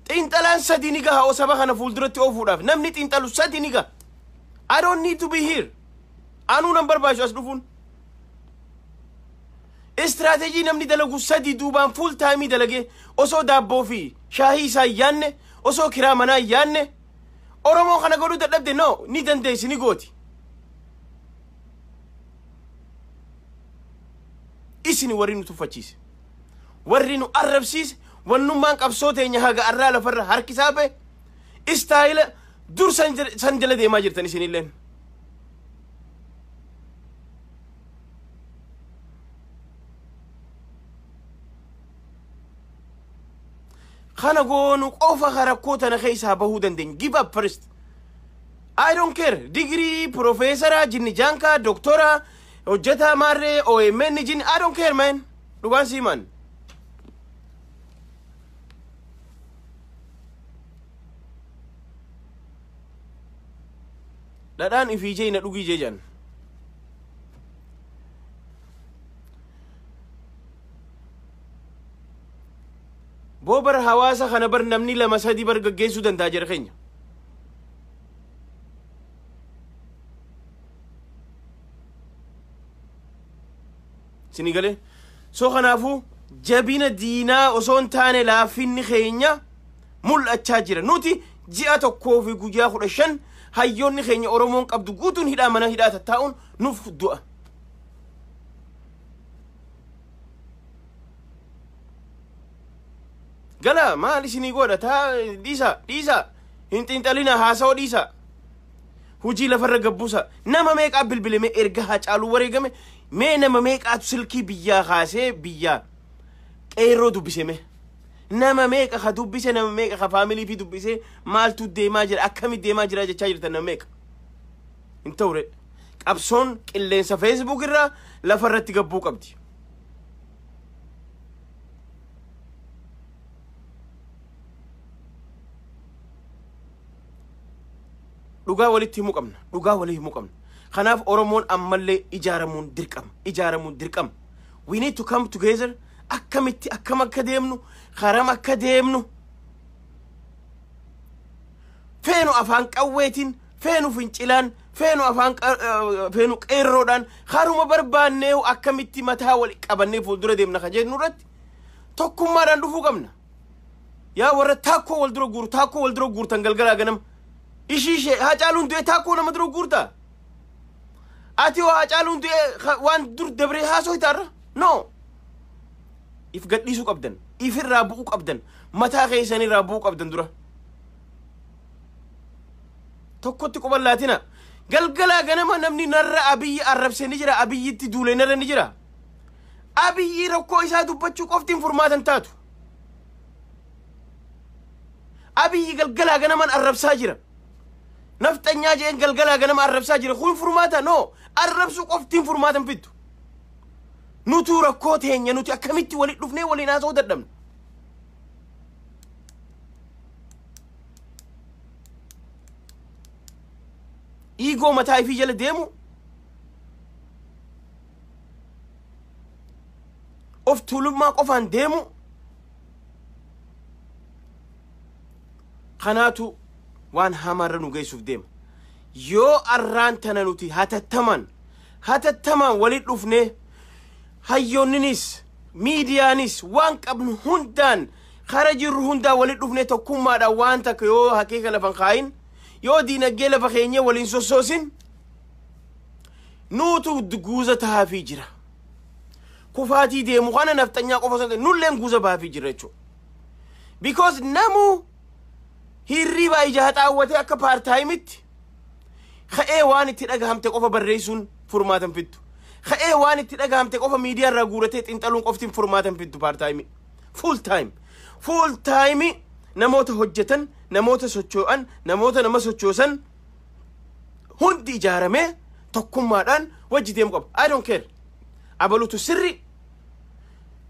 Xiinxalaan 3 ni gaha oo saba kana fuulduratti oofuudhaaf namni xiinxalu 3 ni gaha. I don't need to be here. Anuu nan barbaachisu as dhufuun. Istiraatejii namni dalagu 3 duubaan fuul taayimii dalagee osoo daabboo fi shaahii isaa hin yaanne osoo kiraa manaa hin yaanne Oromoo kana godhuu dadhabde no ni dandeessi ni gooti. Isin warri nu tuffachiise warri nu arrabsiise wannummaan qabsoo teenya haga arraa lafarra harkisaa ba'e istaayila dur san jala deemaa jirtan isinilleen. Kana goonu qofa rakkoo tana keessaa bahuu dandeenya. Give up first. I don't care. Degree, professora, jinni jaankaa, doktora, hojjetaa maarree, OMN jinni. I don't care man. Dhugaan sii man. Dhadhaan ifii jee na dhugii jee jan. Boo bar hawaasa kana bar namni 2 3 bar gaggeessuu danda'a jira keenya. Isinii galee? So kanaafuu jabina diinaa osoo hin taane laaffinni keenya mul'achaa jira. Nuti ji'a 1 fi guyyaa 15 hayyoonni keenya Oromoon qabdu guutuun hidhaa mana hidhaa tattaa'uun nuuf du'a. Gala maal isinii godha? Taa dhiisa, dhiisa, hin xiinxalina, haasawa dhiisa, hujii lafarra gabbuusa. Nama meeqaa bilbilame erga Hacaaluu wareegame? Mee nama meeqaatu silkii biyyaa kaasee biyyaa qeerroo dubbise? Mee nama meeqa ka dubbise? Nama meeqa ka faamilii fi dubbise? Maaltu deemaa jira, akkamitti deemaa jira jechaa jirtan? Nama meeqa? Hin ta'ure. Qabsoon qilleensa Facebook irraa lafarratti gabbuu qabdi. Dhugaa walitti himuu qabna, dhugaa walii himuu qabna. Kanaaf Oromoon ammallee ijaaramuun dirqama, ijaaramuun dirqama. We need to come together. Akkamitti, akkam akka deemnu, karam akka deemnu, feenu afaan qawweetiin, feenu fincilaan, feenu afaan feenu qeerroodhaan, haruma barbaannee akkamitti mataa wal qabannee fuuldura deemna ka jennu irratti tokkummaadhaan dhufuu qabna. Yaa warra taakkoo wal dura guuru, taakkoo wal dura guurtan galgalaa ganama, ishii ishee Hacaaluun du'e taakkoo nama dura guurta. Ati hoo Hacaaluun du'e waan dur dabree haasoo itaarra? No, if gadhiisuu qabdan, ifirraa bu'uu qabdan, mataa keessanirraa bu'uu qabdan. Dura tokkotti quban laatina. Galgalaa ganama namni narra Abiyyi arrabse ni jira, Abiyyitti duule narra ni jira. Abiyyi rakkoo isaa dubbachuu qoftiin furmaatan taatu. Abiyyi galgalaa ganaman arrabsaa jira, nafxanyaa jeen galgalaa ganama arrabsaa jira. Kun furmaata? No, arrabsuu qoftiin furmaatan fiddu. Nutuu rakkoo teenya nuti akkamitti walit dhufnee waliin haasa'uu dadhabna? Ego mataa ifii jala deemu, of tuulummaa qofaan deemu kanaatu waan hamaarra nu geessuuf deema. Yoo arraan tana nuti hatattaman hatattamaan walit dhufnee, hayyoonninis miidiyaanis waan qabnu hundaan kara jirru hundaan walit dhufnee tokkummaadhaan waan takka yoo hakeeka lafan kaayin, yoo diinagdee lafa keenya waliin sossoosin, nuutu guuza tahaafii jira. Kufaatii deemu kana nafxanyaa qofa osoo hin ta'in nulleen guuza baafii jira jechuudha. Because namuu hirriibaa ija haxaawwatee akka part timeitti ka'ee waan itti dhagahamte qofa barreessuun furmaatan fiddu. Ka'ee waan itti dhagahamte qofa miidiyaa irraa guuratee xiinxaluun qoftiin furmaatan fiddu part time. Full time. Full time namoota hojjetan, namoota socho'an, namoota nama sochoosan hundi ijaaramee tokkummaadhaan wajji deemu qaba. I don't care. Abalutu sirri,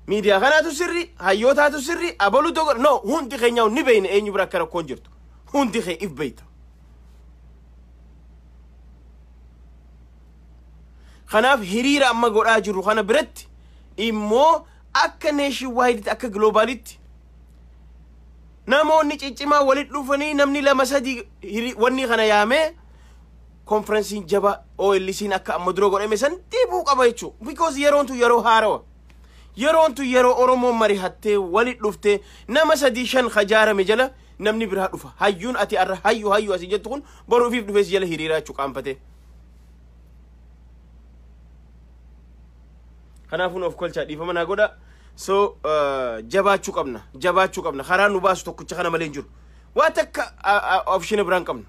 miidiyaa kanaatu sirri, hayyootaatu sirri, abaluu dogo no, hundi keenya ni beeyna eenyu bira akka rakkoon jirtu. Hundi kee if beeyta. Kanaaf hiriira amma godhaa jirru kana biratti immoo akka nationwideitti, akka globalitti namoonni ciccimaa walit dhufanii, namni lama sadi wanni kana yaamee konferensiin jaba OLC'n akka amma dura godhame san deebuu qaba jechuudha. Because yeroon tun yeroo haarawa. Yeroon tun yeroo Oromoon marihattee walit dhuftee nama sadii shan kajaarame jala namni biraa dhufa. Hayyuun ati arra hayyu hayyu asii jettu kun boru ofiif dhufee si jala hiriiraa jechuu qaanfatee. Kanaafuu of kolchaa, dhiifama naa godha. So jabaachuu qabna, jabaachuu qabna. Karaa nu baasu tokkicha kana malee hin jiru. Waa takka option biraan qabnu.